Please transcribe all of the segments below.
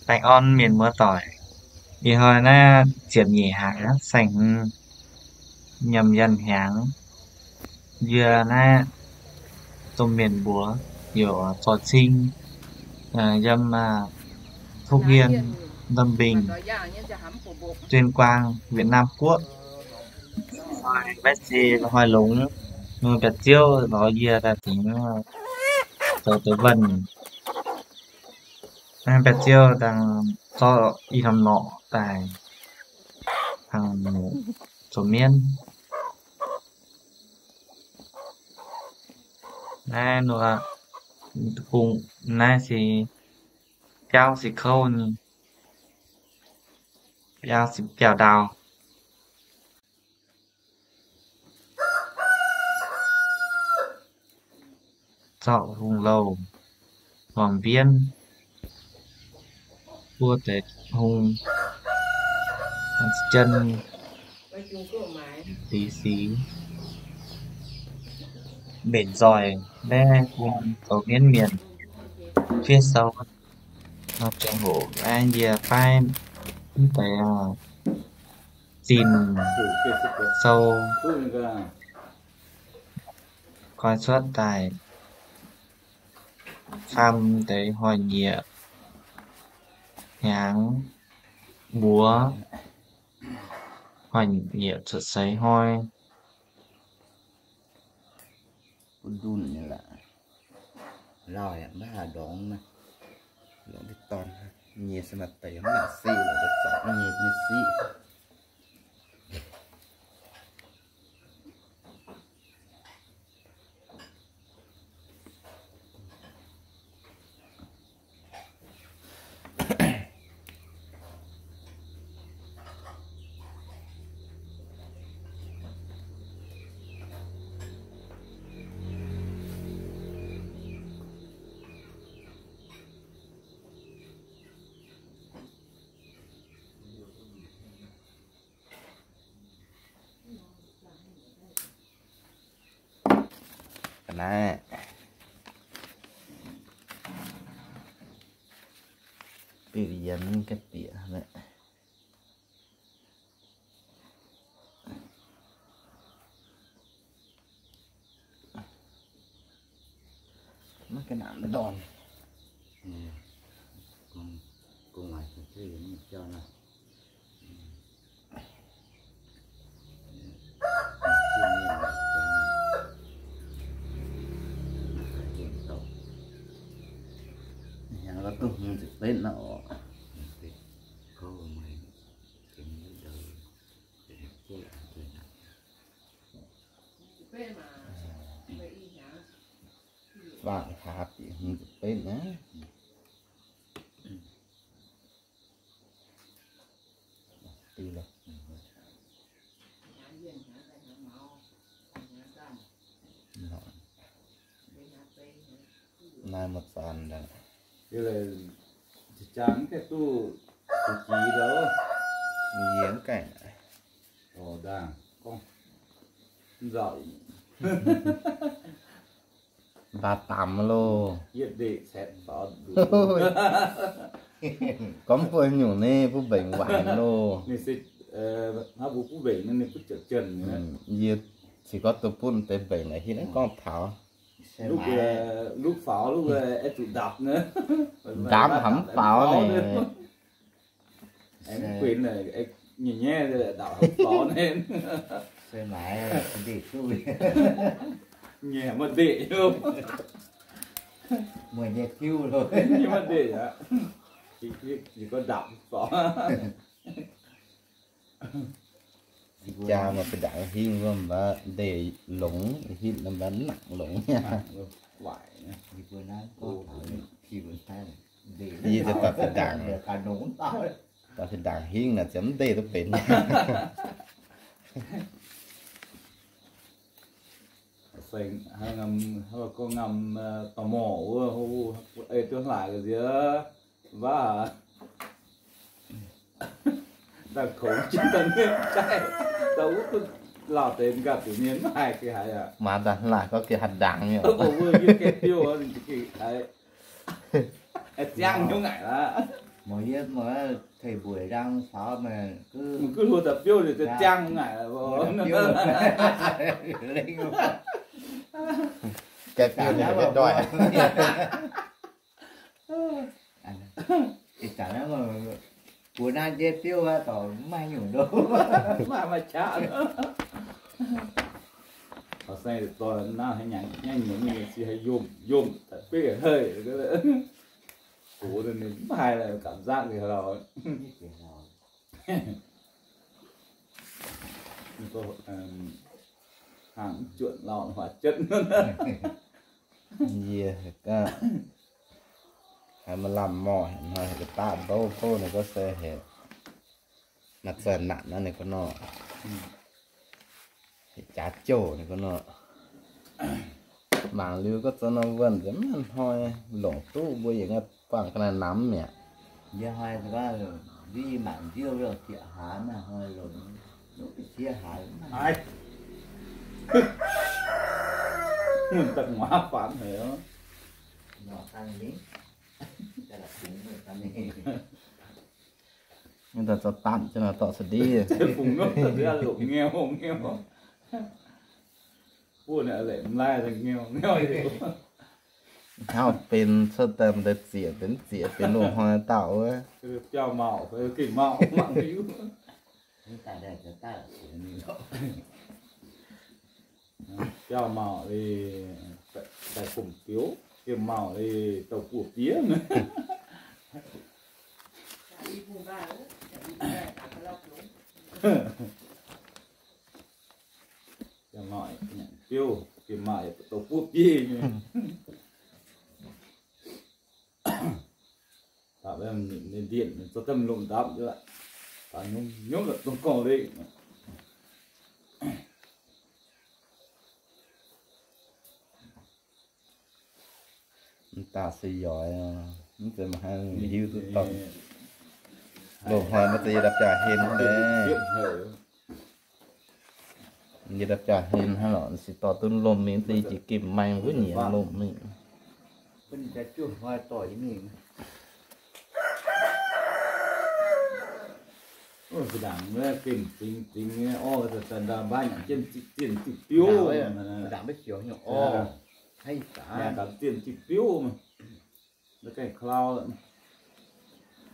Baengh orn mienh muoz doic, ih hnoi naaiv ziepc nyeic hlaax saeng-hmz nyiemc yanh hnyangx, yie naaiv domh mienh mbuox youc zorc cing yiem Phúc Yên, Lâm Bình, Tuyên Quang, Việt Nam quốc. Maiv zeiz hnoi longx, mbuo biauv-ziouv lorz yie daaih tengx zoux deix wuonh. Naaiv biauv-ziouv dangh zorqv i norm norqc daaih hnangv zoux mienv. Naaiv nor, bung naaiv se biauv se kouv nyei, biauv se biauv ndau. Zorqv hungh louh, horpc mbienv, buo deix hungh, jien, dix xíx, mbenc nzoih, mbaeqv bung zoux mienv mienh, fiev sou, nor ziangh hoc aengx yie paaiv mv deix zinh sou koi cuotv daaih, faam deix hnoi-nyieqc hnyangx mbuox, hnoi-nyieqc cuotv seix hnoi. Bun ndunh nyei laaix. Lauh yaac maiv haih ndorngx naaiv. Ndorngx diqv dorn. Nyei se maaih deix mv baac siqv lorqc, zorc nyei maiv siqv. Ga'naaiv bieqc yiem ga'dieqc. Maiv ga'naaiv ndorn. Hnyangx duqv hmz ziepc betv nor oc. Faam hlaax bieqc hmz ziepc betv naaiv. Naaiv maaih zanc daaih. Jangx gaengh duqv zuqc jiex loh. Yie mv gaengh. Nzauc. Mbaaux damc loh. Gorngv mbuo nyungc naaiv butv mbenc waanc loh. Yie se gorngv duqv butv deix mbenc naaic hitv naaiv gorngv taux. Ndamv hnamv faaux naaic. Jaa maaih ba'ndangc hingv wuov mv baac ndeic longx, hitv nor mv baac nangc longx. Yie daaih ba'ndangc, ba'ndangc hingv naaic ziouc mv ndeic duqv benx. Gorngv ngam dorh morc wuov, ei duqv hlaax ga'nziex waav. Daaih kouv jienv daaih mienh daaih, daaih wuov duqv lauh deix ganh zuqc mienh maiv haih geh haiz aqv. Maaz daaih hlaax gorngv geh hatc ndaangc nyei. Wuov yie geh biouv geh haiz. Ziangh nyungc ngaaic laaix. Mangc yie mangc teiv mbueic ndang faaux meih, mv guv hluo daaih biouv liuz ziangh ngaaic. Gaeqv biouv ninh ndoih. Ih zanc naaiv mbuo naaiv ndiev biouv aqv, dorh mv maaih nyungc ndoh. Maaih maaih qaqv. Taux saeng doic naaiv haaix nyungc nyungc mingh si haaix yomh yomh daaih beiv hei. Gox ninh mv haiz laaix, cảm giác ninh hlauv. Hnangv juotc lauh hmuangx jienv. Yie haiz gaax, haiz maaih lamh morc haic hnoi, haiz ga'daqv mbouv kouv ninh gorngv se haiz maaih zaaih nanc nor ninh gorngv nor, haiz jaax jouh ninh gorngv nor. Mangc liuz gorngv zoux nor wuonh nzengc, mv hnoi longc duqv mbuo yietc nyei buangh ga'naaiv namx mi'aqv. Yie hnoi nziev mangc nziouv zieqc hlaax, mv hnoi longc duqv siev hlaax. Da'nguaaz faanx haic. Mv daaih zoux danc jienv nor dorh sa'ndiev. Hnangv benx cuotv daaih deix zieqc benx zieqc benx loz-hnoi dauh wuov. Biauv-mauc liuz daaih gomh biouv, biauv-mauc liuz douh buoz-biev. Biauv-mauc, biauv-mauc douh buoz-biev. Dapv ndienh zoux daaih lomh ndapv, dapv nyungc-nyungc dongh gorngv lengh. Mv daaih se yoix, mv zeiz maaih haaix nyungc hiuv duqv dorh. Loz-hnoi maiv zeiz yie ndapv jaax-hlen hnangv. Yie ndapv jaax-hlen hnangv lorqc, se dorh duqv lomh mingh, mv zeiz yie jiex gemh maeng wuov nyienz lomh mingh. Ndaangc gemh zingx zingx nyei orv, daaih mbaaiv nyanc jienv zienh ziqc biouv. Ndaangc maiv siouc nyei orv, zienh ziqc biouv, gaengh klau.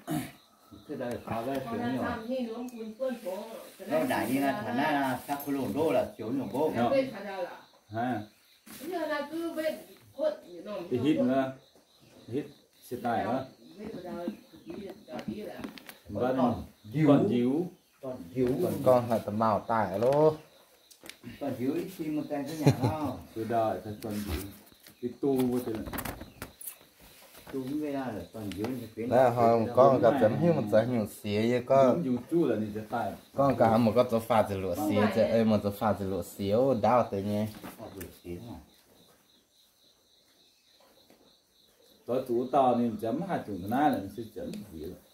Hitv, hitv se daaih, gorngv njiux, gorngv haaix da'maauh daaih loh. Naaiv hnoi gorngv gaax ziouc mv hiuv mangc zeiz nyungc siex yie gorngv. Gorngv gaax mangc gorngv zoux faah ziepc luoqc siex, mangc zoux faah ziepc luoqc siex ndaauv deix nyei. Zoux zuqc wuov dauh ninh ziouc mv haih zuqc ga'naaiv lorqc, ninh se ziouc mv nziex lorqc.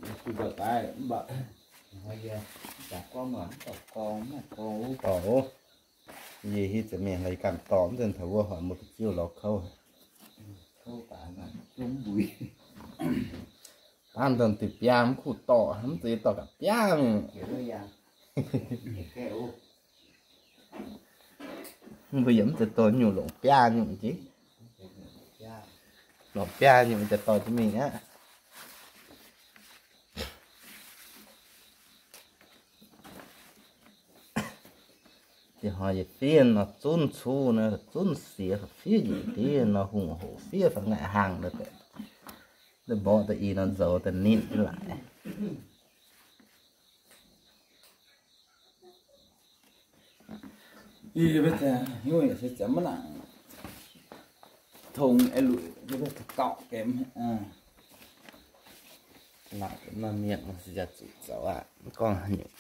Duqv ga'naaiv mv baac gorngv, yie hitv ziepc mienh la'ganh dorh, mv zeiz taux wuov hoic mbuo ga'ziouv lorz kouv. Baav dongh diuh biaa mv kuv dorh, mv zeiz dorh ga'biaa mingh. Mbuo yaac mv zeiz dorh nyungc longc biaa nyungc jiex. Longc biaa nyungc jiex dorh jienv mingh aqv. Dieh hnoi yietc fiev nor zunv cuv nor, zunv siex fiev njiec diev nor, hungh hoc fiev fai ngaih hlang nor, mborqv da'ih nor nzoux da'nitv jienv laaix. Yie mbuo hiuv se ziouc maiv nangc tong luic, gauh gemh. Laauc maaih mienh se zuqc zoux aqv, mv gorngv haaix nyungc.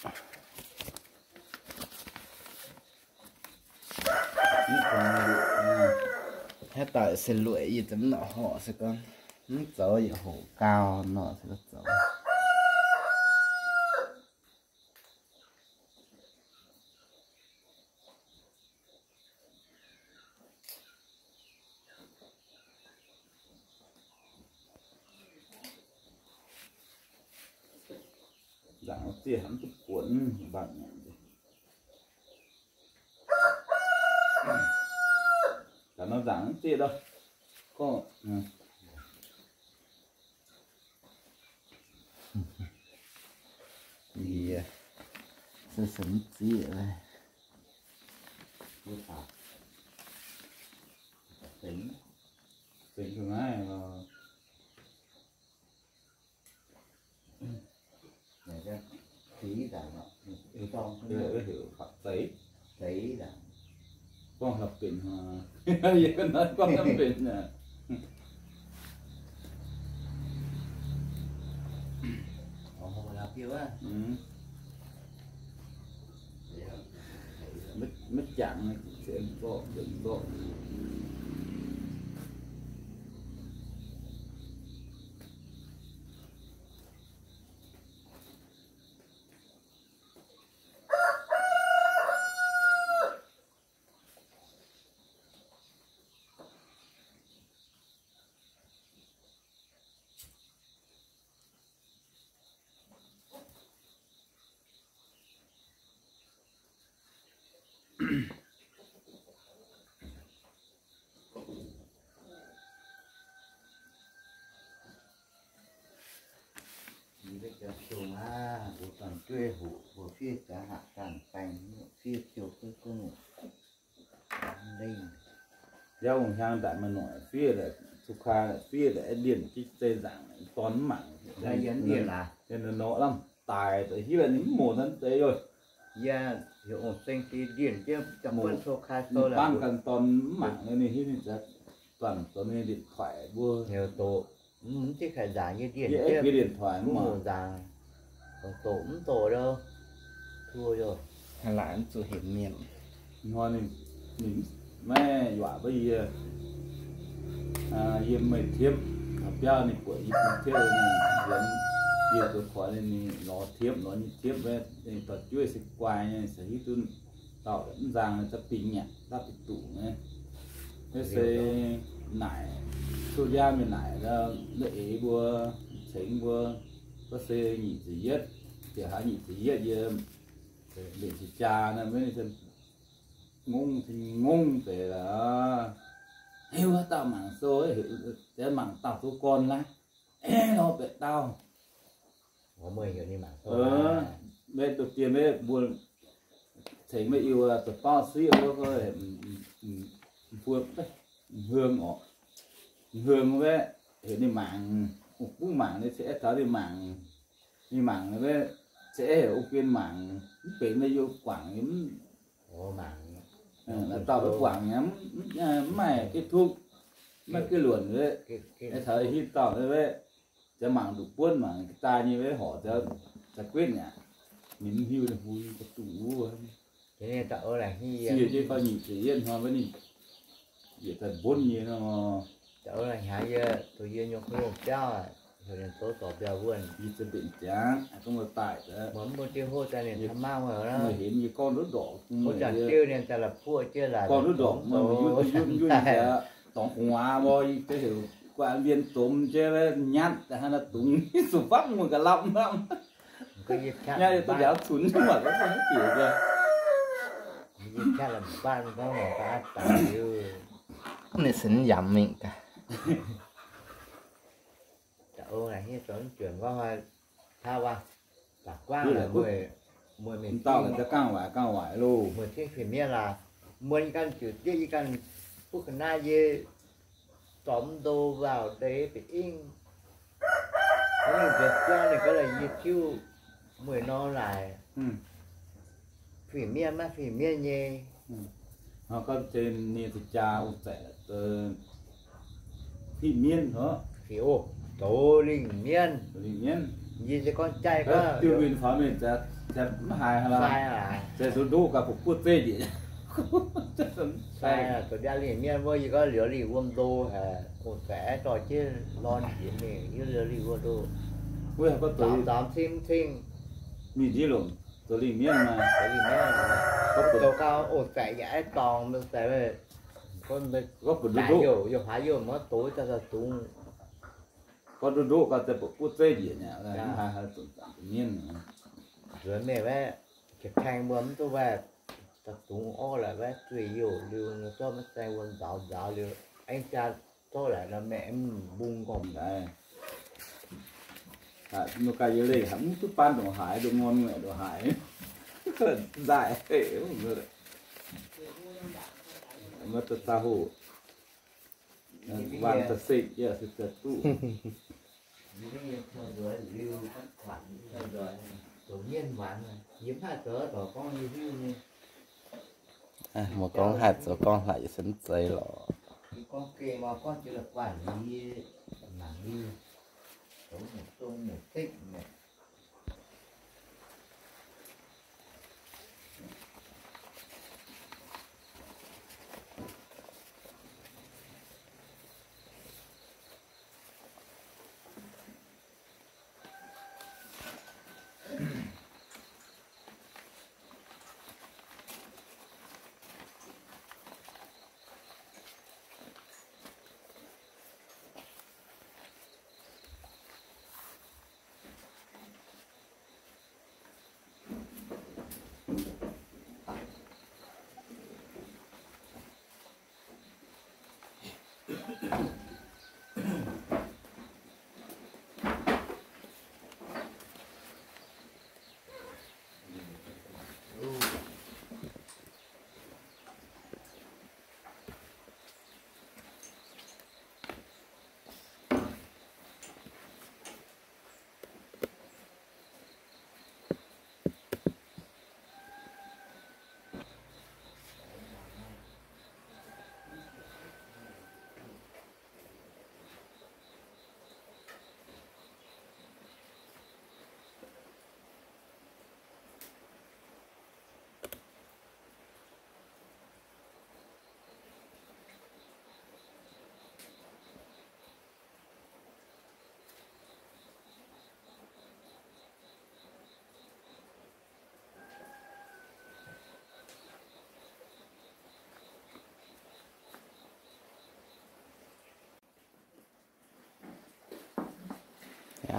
Haaix daaih se lueic yie ziouc mv nor horc se gorngv mv zoux yietc hoc gau nor se gorngv zoux. Zaangc zieqv hnangv duqv buonc mv baac nyanc. Gaax nor zaangc zieqv dov. Gorngv se se mv zieqv. Zengx ga'naaiv lorh. Zeix, zeix, gorngv hlopv benx, yie ga'naaiv gorngv hlopv benx aqv. Maiv jangx, zorqv, zorqv. Yie wuov hnyangx ndaatc maaih noic fiev, cu kaa fiev, ndienh jienv zei nzaangc, dorn mv mangc, nor lamh daic, hiuv ninh mv moc hnangv deix yoh. Bangv ganh dorn mv mangc, ninh hiuv ninh zanc zoux ninh điện thoại mbuo. Mv, mv, điện thoại mv, doqc mv doqc, laaic mv zuqc hemx mienh. Hnoi ninh maiv yuac baav yie, yie meih tiepv, biauv ninh buatc yie bun tiepv, ninh yie zoux koix ninh lorz tiepv, lorz nyei tiepv, ninh dorh jueiv se guai nyei, se hiuv duqv dauh mv nzang za'gengh nyanc dapv bieqc duqv nyei. Naaiv se naaic, cuotv yaauv mingh naaic, naaiv eix mbuo, cengx mbuo, gorngv se nyic ziepc yietv, ziouc haaix nyic ziepc yietv yie mbenc jaa naaiv, maiv ninh ngongv, ngongv deix lorqc. Heuc haaix dauh mangc sou, mangc dauh zoux gorn laav, lorz baeqc dauh. Maiv deix dien maiv mbuo cengx maiv iu, zoux baauv siqv wuov, mbuo hmz oc, hmz wuov, heuc ninh mangc, ong buv mangc, ninh ceix taux ninh mangc, ninh mangc, ceix heuc ong bienh mangc, mv benx maiv yie guangc nyei mv, dauh maiv guangc nyei mv, mv maaih geh tuqv, mv maaih geh luonc, taux hitv dauh, ziouc mangc nduqc buonv mangc ga'daaih nyei, horc ziouc guetv aqv, ninh mv hiuv ninh hu ga'duqv wuov. Siex jienv fai nyic ziepc yietv hnoi maiv ninh yietc daaih mbunv nyei nor. Yie za'gengh mbenc ziangx, gorngv mbuo daaih, meih mv bun jienv hov daaih ninh taux mangv meih, meih hemx yie gorngv ndortv ndorqc, gorngv ndortv ndorqc, meih yutv yutv yutv, dorngx gu'nguaaz mbuo, yie heuc guaax mbienx zomx jienv nyatv daaih hnangv naaiv dungz, zuqc fapv mueiz ga'lapv hnangv. Nyatv yie duqv njaaux cunx mv baac gorngv mv bieqc. Ninh se yamv mingh gaax. Dauh gangv waaic gangh waaic loh. Muoz ganh ziouc zieqv yie ganh, butv ga'naaiv yie dorh mv ndo waac deix ba'ingv. Ninh nzuonx biauv ninh gorngv laaix yie tiuv mueiz nor laaix, fih mienh maiv fih mienh nyei. Gorngv se ninh za'jaa ong-zaeqc fih mienh, fih, zoux lingh mienh. Yie se gorngv jaiv, diuh winh faaux mingh, mv haiz haaix, se ndoqv gaax, buov zeiv njiec. Zoux jaa lingh mienh wuov, yie gorngv liuz lingh wuom ndo haic, ong-zaeqc aeqv, dorh jienv lorn njiec mingh, yie liuz lingh wuom ndo, wuov gorngv zoux, mingh ndiev longc zoux lingh mienh maah, zoux gau ong-zaeqc yaac aeqv, dorngc, gorngv ndoqv, youh haaix youh maiv doz daaih daaih dungz. Gorngv ndoqv ndoqv gau, buov zeiv njiec mi'aqv, mv haiz haaix, zoux zaangc mienh. Nzuonx mienh waeqv, jiex kaeng mbuo mv duqv waeqv, da'dungx orv laaix waeqv zueih youh liuz, zorqv maiv saeng mbuo nzaaux nzaaux liuz, aengx jaa zorqv laaix nor mienh mv mbung gormx daaih. Nor gaax yie leih haic mv duqv baan ndongc haaix, ndongc ngorn ngaeqv ndongc haaix. Nzaaih, maiv daaih hoc, waan daaih sekv yaac se daaih duqv. Muoz gorngv haih zoux gorngv hlaax yie se mv zeiz lorqc.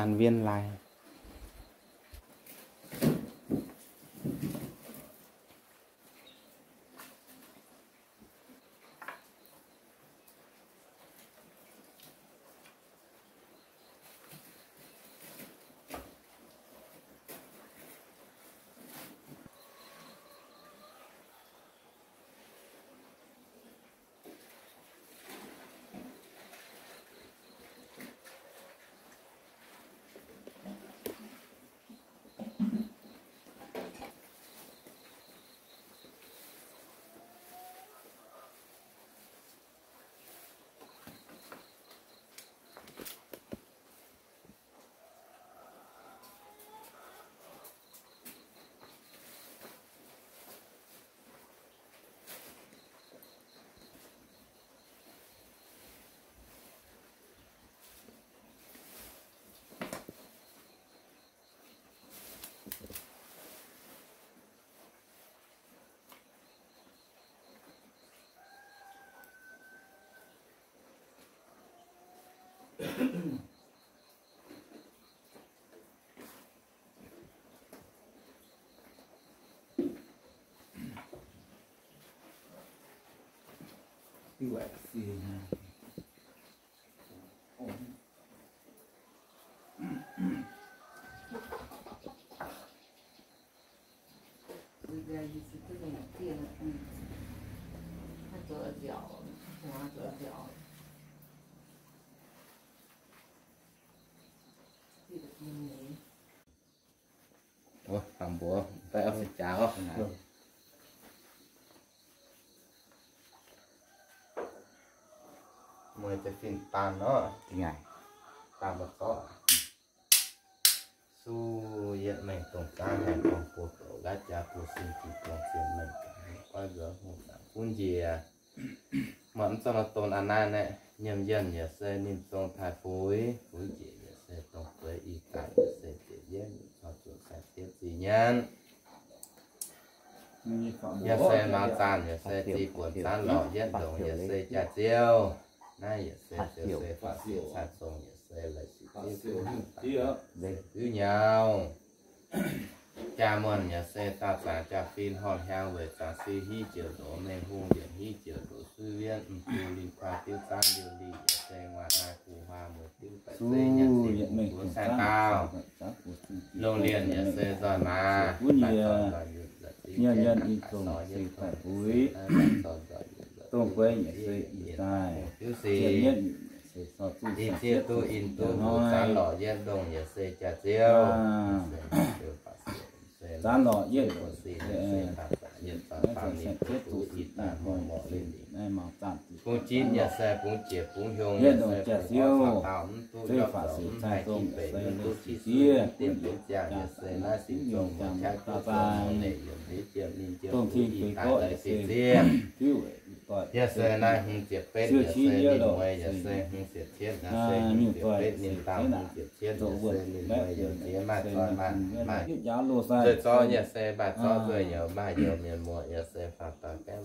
An Viễn Lai. Ov, dangh mbuox daaih oix se jaax oc. Meih za'fin daan oc. Daan mbuo zorqv. Suv yietv mengh dongh zaangv haengh dongh buo goux nqaatv jaax buo sin jiex dongh zien mengh gaax, goiv nzuonx hungh zaangc gunv njiec. Muonc mv zorqv nor donx a'naaiv naeqv, nyiemc yienh yaac se ninh zong taaih fuix, fuix njiec yaac se dongh zueiz ih daaih yaac se ziepc yietv, caux zuqc sai diev zih nyanv. Yaac se maaz zaanh yaac se zih buonc zaanv lorqc, yietv ndongc yaac se jaax-ziouv. Naaiv yaac se ziouv se faatv siouc cai zong yaac se leiz sic diuv, se diuv nyaux. Jaa muonh yaac se dauh zangc jaa-fin horngh hnyangx weic zangc si hiv joux ndoqc mengh hungh yietc hiv joux ndoqc suiv wienv mv bung linh kuaai diuv zaanv liouh lih yaac se nguaaic naaiv gu huaa mueiz diuv daic zeiv nyanc ziqc mungh buonv saeng daauh. Longh lienh yaac se nzoih maaz, nyieh nyieh i zongh se daic buix. Dongh gueix yaac se ih daaih, ziepc yietv se zorqv zuqc i zieqv duqv in duqv hnoi. Zanv lorqc yietv ndongh yaac se jaax-ziouv. Zanv lorqc yietv ndongh se, naaiv se cietv zuqc i daaih mouc mouc linh naaiv mangc zanc bungx jitv yaac se bungx jiex bungx hiong yaac se bungx orv caux daauh mv duqv yopv zoux mv haih jitv beic mv duqv qiex siev dien benx ziangh yaac se naaiv sin zong mouc qaqv duqv zong mouc leic yiemc leiz jiem ninh jiemv duqv i daaih deix fih zieqv. Yaac se naaiv hmz ziepc betv yaac se ninh mueiz yaac se hmz ziepc cietv naaiv se hmz ziepc betv ninh daauh hmz ziepc cietv yaac se ninh mueiz yaac ziex maaih zoi maaih maaih nzueic zorqv yaac se maaih zorqv nzueic youz maaih youz mienh muoz yaac se faaux daaih gaengh.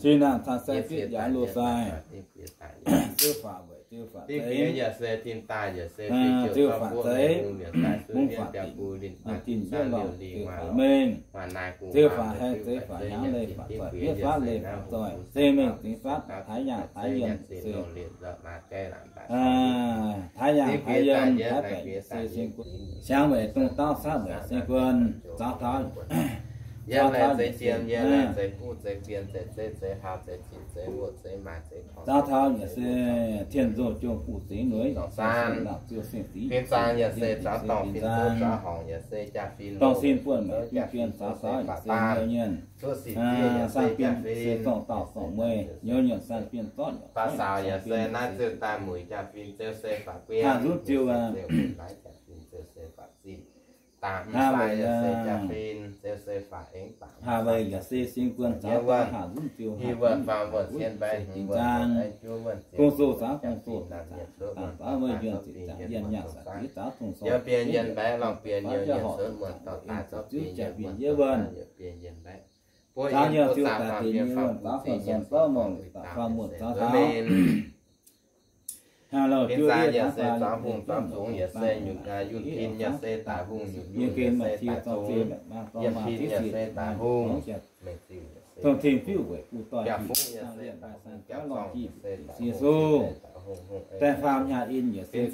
Div fiev yaac se tin daaih yaac se fiev jiouc zorqv buov mienh hungh mienh daaih suiv jienv biaa gu linh daaih tin saeng liouh lih maaih lorqc maaih naaiv gu huaa mv zeiv faaux hnyangx leiz faaux zoih, miev faatv leiz faaux zoih, zeiv mengh zingx faatv taaix yaangh taaix yienh se taaix yaangh taaix yienh taaix baeqc se sin guon, siangx weic dongh dauh caqv weic sin guon, zaux taux, zaux taux yaac se, zaux taux yaac se tien nzoh jong buv zeix nueiz, fin-zaang yaac se zaux dorngh fin-zoux zaux horngc yaac se jaa-fin, dorngh sin buonv maiv fin-bienh zaux taux yaac se nyouz nyienh, sang bienh se dorngh dauh dorngh mueiz, nyouz nyienh sang bienh zorqv baac saaux yaac se naaiv ziouc daaih muic jaa-fin ziouc se faaux guiv, haah zunv ziouc, haah weic yaac se sin guon zaux daaih haah zunv ziouc haah zunv ziouc, gong-zoh zaux gong-zoh, dangh zaux weic yuonh ziepc zaangc yienh nyaah sac jiex zaux dongh sorng, bienx yienh mbaeqv lorngh bienx youz yienh sunv muonc dorh daaih zorqv bienx yienh muonc dorh daaih yaac bienx yienh mbaeqv, zaux yienh ziouc daaih deix nyei wuonh zaux fai nzuonx zorqv mouc daaih fai muonc zaux taux. Fin-zaang yaac se zaux hungh zaux zungx yaac se nyutc, yunh tin yaac se daic hungh, nyutc yunh yaac se daic zungx, yiem tin yaac se daic hungh, mengh ziuh yaac se dongh tin fiuv weic guv doic, biaa fuqv yaac se daic hungh, biaa zorngh yaac se daic hungh, daaih faam nyaah in yaac se bienh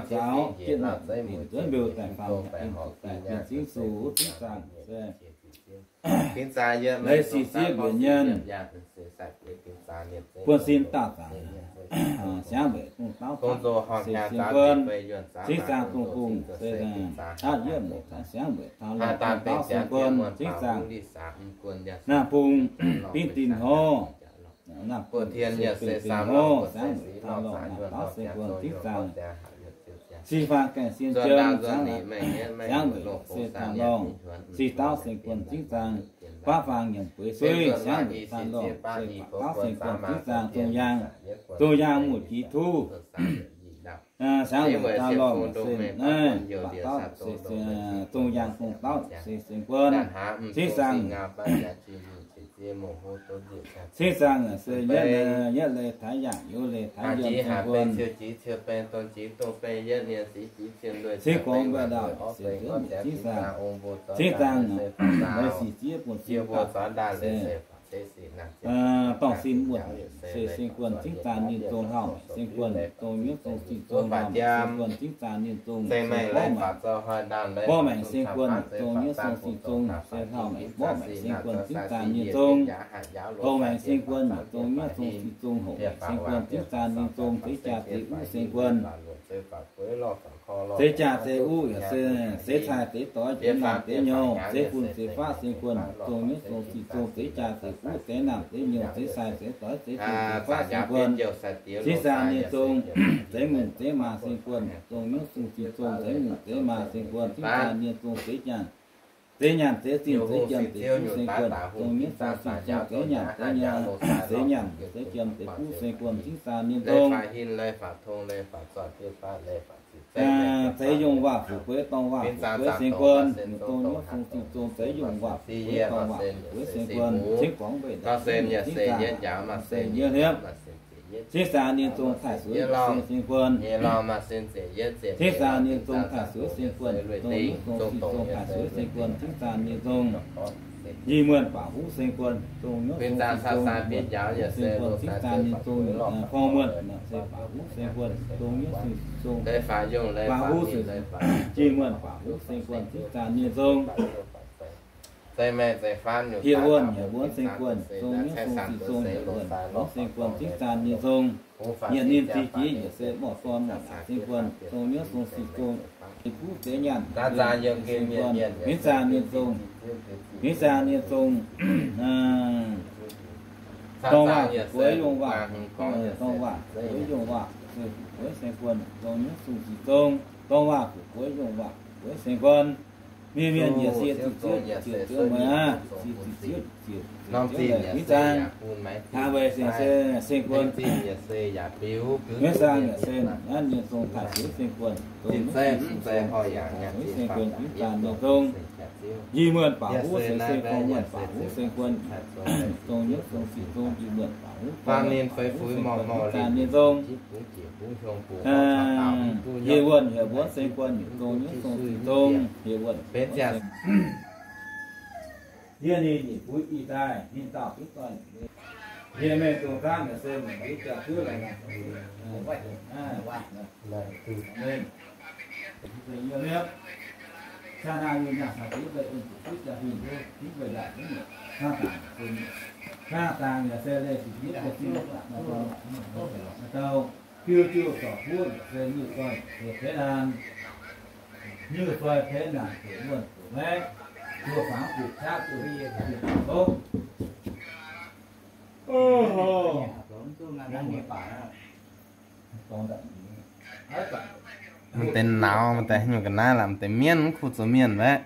zaux, bienh nzunv mbiouh daaih faam nyaah in daaih bienh zingv zuqc zingv zaangc se leiz sic ziev mbuoqc nyienh. Buonv sin dauh zaangc siangx weic dongh dauh caqv se sin guon, zingv zaangc dongh bung se aqv, yietv mouc taux siangx weic taux longc dongh dauh sin guon zingv zaangc, naamh bung bingv dinh hov, naamh bung se bingv dinh hov siangx weic taux longc naaiv dauh sin guon zingv zaangc. Six faang gaengh sin jiem siangx weic, siangx weic se taux longc six dauh sin guon zingv zaangc. Baav faang nyiemc bueix suiv siangx weic taux longc se baac dauh sin guon zingv zaangc. Zong yaang, zong yaang muoc jiex tuv siangx weic taux longc se baac dauh se zong yaang dongh dauh se sin guon zingv zaangc. Zingv zaangc se yietv, yietv leiz taaix yaangh, yietv leiz taaix yienh sin guon. Cingx gorngv mbaeqc ndau se zingv zaangc, zingv zaangc leiz sic ziev buonv sin dauh se dorngh sin muonh se sin guon zingv zaangc ninh zong hlauv maengc sin guon, zong nyuoqv zong sin zong hlauv maengc sin guon zingv zaangc ninh zong se borqv maengc, borqv maengc sin guon zong nyuoqv zong sin zong se hlauv maengc, borqv maengc sin guon zingv zaangc ninh zong hoc maengc sin guon, zong nyuoqv zong sin zong hoc maengc sin guon zingv zaangc ninh zong zeix jaa zeix uv sin guon. Zeix jaa zeix uv yaac se zeix cai zeix doix, zeix naamh zeix nyouz, zeix fun zeix faqv sin guon, zong nyuoqv zong sin zong zeix jaa zeix uv, zeix naamh zeix nyouz, zeix cai zeix doix, zeix fun zeix faqv sin guon, zeix zaangc ninh zong zeix mungh zeix maa sin guon, zong nyuoqv zong sin zong zeix mungh zeix maa sin guon, zeix zaangc ninh zong zeix nyaanh, zeix nyaanh zeix zinh zeix jiem zeix buv sin guon, zong nyuoqv zong sin zong zeix nyaanh zeix nyaanh, zeix nyaanh zeix jiem zeix buv sin guon, zeix zaangc ninh zong zeix yungh waac fu'jueiv dorngh waac fu'jueiv sin guon, zong nyuoqv zong sin zong zeix yungh waac fu'jueiv dorngh waac fu'jueiv sin guon, cingx gorngv mbaeqc ndau zeix nyiemv, zeix nyiemv hliepv, Cingv zaang ninh zong taaih suix seng guon. Cingv zaang ninh zong taaih suix seng guon, dongh yietv zong sic zong taaih suix seng guon, cingv zaang ninh zong. Nyic muonh baac huv seng guon, dongh yietv zong sic zong, huv seng guon, cingv zaang ninh zong, gorngv muonh se baac huv seng guon, dongh yietv zong sic zong, baac huv se, nyic muonh baac huv seng guon, cingv zaang ninh zong. Hieh wuonh, hieh wuonh seng guon, dongh yietv zong sic zong, hieh wuonh, huv seng guon, cingv zaang ninh zong. Nyietc ninh ziqc jiex yaac se morc dorn morc daaih seng guon, dongh yietv zong sic zong, ninh kuv deix nyaanh seng guon, mingh zaang ninh zong, mingh zaang ninh zong. Dorngh waac fu'jueiv yungh waac, dorngh waac fu'jueiv yungh waac, fu'jueiv seng guon, dongh yietv zong sic zong, dorngh waac fu'jueiv yungh waac, fu'jueiv seng guon. Mienh mienh yaac se ziqc ziouv, ziqc ziouv meih aqv, ziqc ziouv, ziqc ziouv mingh zaang. Hnangv weic se seng guon, mingh zaang yaac se naaiv ninh zong taaih suix seng guon, dongh yietv zong sic zong, taaih suix seng guon, mingh zaang ninh zong. Nyic muonh baac huv se, se gorngv muonh baac huv seng guon, dongh yietv zong sic zong, nyic muonh baac huv, gorngv muonh baac huv seng guon, mingh zaang ninh zong. Hieh wuonh, hieh wuonh seng guon, dongh yietv zong sic zong, hieh wuonh. Yie ninh nyeic buix ih daaih, ninh dauh duqv doix. Yie mengh dongh zaangv yaac se mengh duqv jaa-ziouv laaix. Mengh. Mengh. Saa naamh yie mbiangh caux jienv mbuo en zuqc duqv jaa-fin, duqv mbuo ndaangc, hnangv dangx, hnangv dangx yaac se leih zuqc jienv mbuo zinh ndaangc, maiv dau. Fiuv-jiuv zorc fuqv yaac se nyiuh zoih yaac se teix naanc. Nyiuh zoih teix naanc, zuqc wuonh zuqc maiv, zuqc fangx zuqc qaqv zuqc hieh zuqc kouv. Maaih deix nauz, maaih deix nyungc ga'naaiv laaix, maaih deix mienv mv kuh zoux mienh waeqv.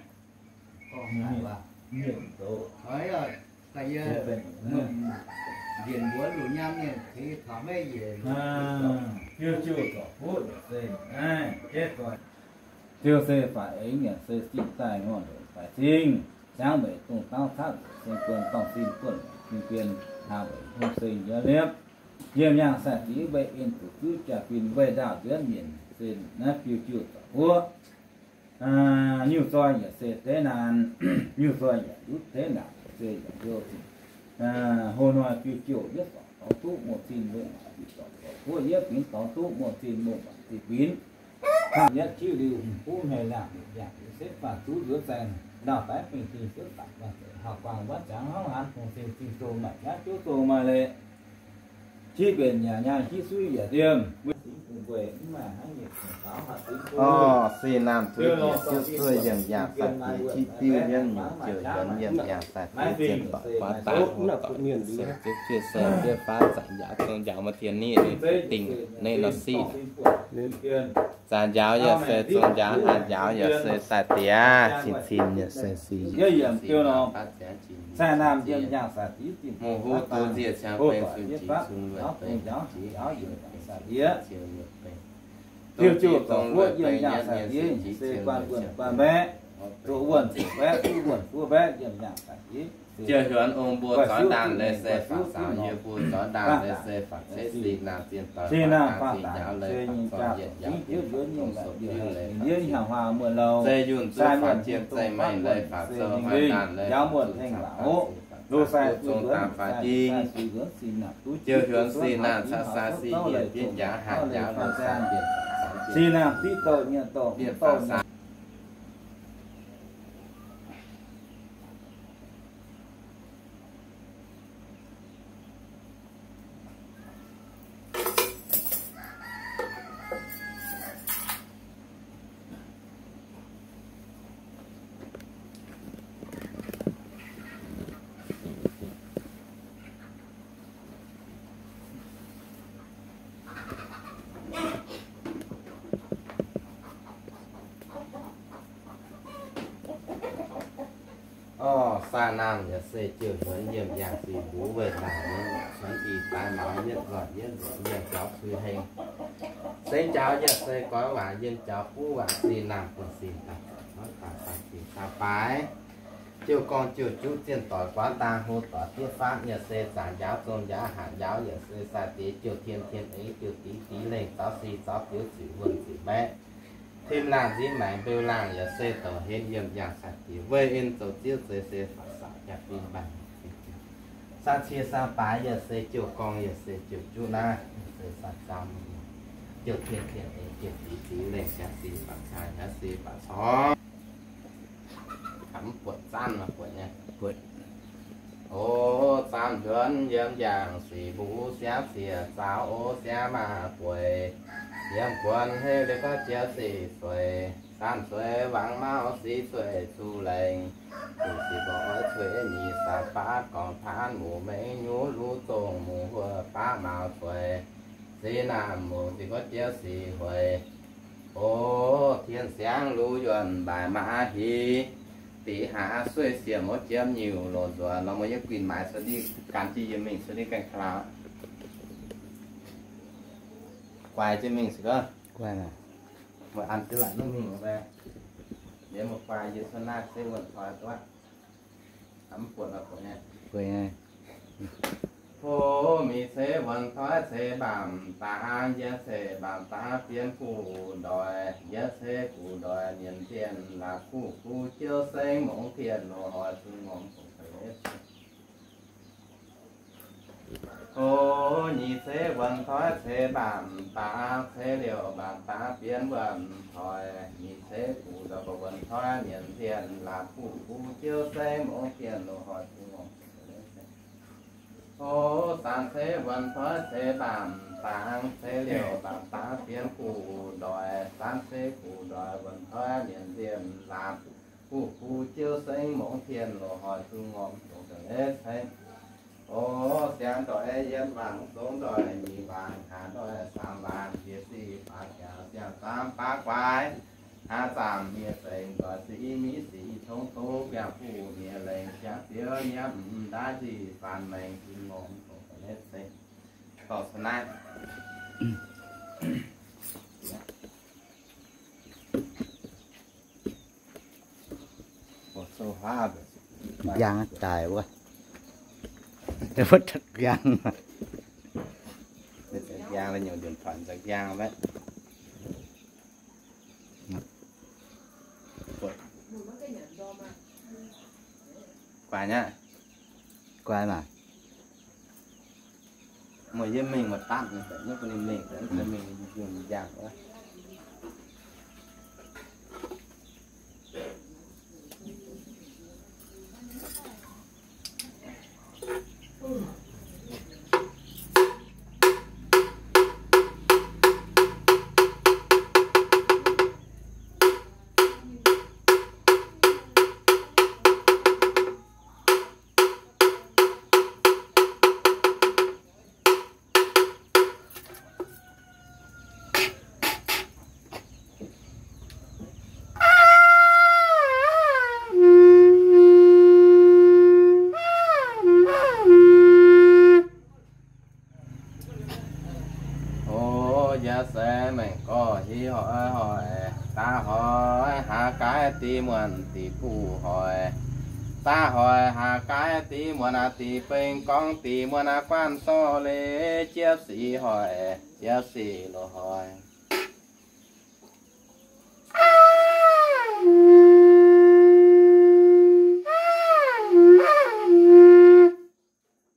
Ziouc se faix aengx yaac se zinh daaih ngorc ndoqc faix zingh, ziangx weic dongh dauh caqv seng guon dorngh sin buonv fin-bien hlaax weic hungh seng yiem liepv. Yiem yangh sai-diex weih en zuqc zuqv jaa-fin weih ndaauh nzuonx mienh se naaiv fiuv-jiuv zorc fuqv. Nyiuh zoih yaac se teix naanc, nyiuh zoih yaac ndutv teix naanc se yaac liouh zinh. Hlo hnoi fiuv-jiuv yietv zorc dorngx duqv muoz-zinh muoz-waanc, yietv zorc zorc fuqv yietv binx dorngx duqv muoz-zinh muoz-waanc zinh binx. Hnangv yietv jiuv liuz, huv hmei laangh liuz, yangh liuz setv faanh zuqv nzuonx zaengx, lauh daiv fingx fingx ziouv daic, hauv guangc wuov ziangx hnangv haaix hungh zinh zingh zong maaih jaav ziouv zong maaih leiz. Jiv mbenc yaac nyaanh, jiv suiv yaac ndiemh. Orv, se naamh zuov njiec ziouv zuov yiem yangh sai-diex jiv diuv yienv nyungc ziouc yiem yiem yangh sai-diex zien doic guaav daaih, se ziouv jiez se jiez faav zanc njaaux zong njaaux maaih tien ni dingh naaiv nor siqv. Zanc njaaux yaac se zong njaaux, haaz njaaux yaac se daaih diex, cin-cin yaac se sic. Sai naamh yiem yangh sai-diex, hungh huv duqv nziec ciangv beng sun jiex sun lueic beng, sai-diex, fiuv-jiuv zorc fuqv yiem yangh sai-diex, se guanh wuonh guanh mbaeqc, zoqc wuonh zoqc mbaeqc, fuqv wuonh fuqv mbaeqc yiem yangh sai-diex. Ziouc hiuonx ong mbuo zorqv ndaangh leiz se faatv saaux, yie mbuo zorqv ndaangh leiz se faatv ceix sin naamh zien doic, sin naamh faatv dangx njaaux leiz faatv zorqv yietc njaaux dongh sou biuv leiz faatv zeiv yunh duqv faatv jien zeiv maengh leiz faatv sou, huaav ndaangh leiz faatv zuqc caux faatv zeiv duqv zong dangx faatv jing. Ziouc hiuonx sin naamh caqv sai sin yietc bieiv njaaux hatc njaaux leiz sai bienh faatv caux bienh faatv sai. Orv, sai naamh yaac se ziouc hiuonx yiem yangh sin mbuov weih ndaangc yiem cuonx ih daaih maux yietv nzoih yietv nzoih yiem jaux sui heng. Sengx jaux yaac se goix waac yiem jaux buv waac sin naamh buonv sin daaih hnangv daaih daaih sin caux baaix. Jiouv gorngv jiouv juqv zienh doic guaav dang hlo doic diev faatv yaac se zaangc njaaux zong njaaux hatc njaaux yaac se sai-diex jiouv tien tien eix jiouv div div lengh zaux si zaux diuv ziqc wuonh ziqc maeqv tim laangh nziv maengx mbeu laangh yaac se douc henv yiem yangh sai-diex weih en zoux ziev zeix se faatv saac jaa-fin mbaanh. Saang cie saang baaix yaac se jiouv gorngv yaac se jiouv juqv naaiv se saang zaam jiouv tien tien eix jiouv div div lengh jaax si baac caaix jaax si baac corngv. Mv buatc zaanv buatc nyei. O, zaamv nzuonx yiem yangh sic mbuo siangv ciex zaaux o siangv maah bueix, yiem guon hei liuz gorngv jiex sic sueix, zaamv sueix wangc mauv sic sueix zuqc lengh, zuqc sic gorngv oix cueix nyic saax baav gorngv taanv muc mengh nyuv luv zongh muc huoqv baav mauv sueix, sic naamh muc ziqc gorngv jiex sic hueix. O, tien siangv luv yuonh mbaaix maa hic, deix haax sueih siemx wuov jiem nyiuc loz nzuonx lorz mueiz yie guinh maaiz cuotv ndiev gan jienv yie mingh cuotv ndiev gaengh ka'lauh. Guaix jienv mingh se gorngv mueiz an jienv laaic mingh mingh wuov, yie mueiz guaix yie cuotv naaiv se wuonh toi duqv. Mv buatc, buatc nyei. Ho, mingh ceix wuonh toi ceix mbaamh dangx, yie ceix mbaamh dangx bienx guv ndoic, yie ceix guv ndoic nyienz zienh laac guv guv jiouv sengv mongx tien loz hoic zungv ngorm dongh ga'letv. O, nyic ceix wuonh toi ceix mbaamh dangx, ceix liouh mbaamh dangx bienx wuonh toi, nyic ceix guv ndoic wuonh toi nyienz zienh laac guv guv jiouv sengv mongx tien loz hoic zungv ngorm dongh ga'letv. O, zaanc ceix wuonh toi ceix mbaamh dangx, ceix liouh mbaamh dangx bienx guv ndoic, zaanc ceix guv ndoic wuonh toi nyienz zienh laac guv guv jiouv sengv mongx tien loz hoic zungv ngorm dongh ga'letv ceix. O, siangx ndoic yietc waanc, zongx ndoic nyic waanc, haaix ndoic saamx waanc, jiex sic faatv jaax siang zaamv baav guaix, haaix zaamc hmie zengc ndoic sic miv sic tongv tov biangh buv hmie lengc siangx ziouv nyiemv m'ndaav nzic faanx maengx zungv ngorm dongh ga'letv ceix. Dorh cuotv naaiv. Njang daic wuov. Njang, njang nyungc điện thoại njang njang maiv. Guaix nyei. Guaix maah. Mueiz yie mingh muoz-dapv nyei, mv bun ninh mingh, mingh njang wuov. O, yie se mengh gorx hiv hoic hoic, daav hoic haaix gaaiv dih muonc dih buv hoic, daav hoic haaix gaaiv dih muonc aqv dih beng gorngv dih muonc aqv guanh sorc leiz jiepv sic hoic, jiepv sic loz hoic.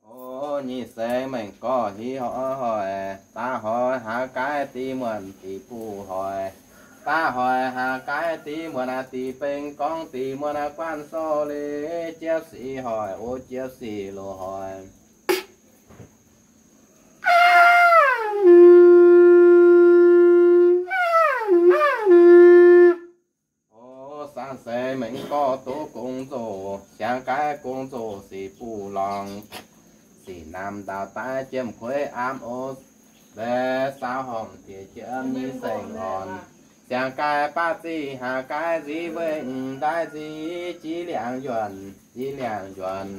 O, nyic seix mengh gorx hiv hoic hoic, daav hoic haaix gaaiv dih muonc dih buv hoic, daav hoic haaix gaaiv dih muonc aqv dih beng gorngv dih muonc aqv guanh sorc leiz jiepv sic hoic, o jiepv sic loz hoic. O, saang seix mengh gorx duqv gong nzoh, siang gaaiv gong nzoh sic buv lorngx, sic naamh ndau daaih jiem kueiv aamv o, mbaeqc saau horngh diex jiem nyei seng orn, siang gaaiv baav ziqc haaix gaaiv nziv weih m'ndaaih nziv jiex liangx njuonc, jiex liangx njuonc.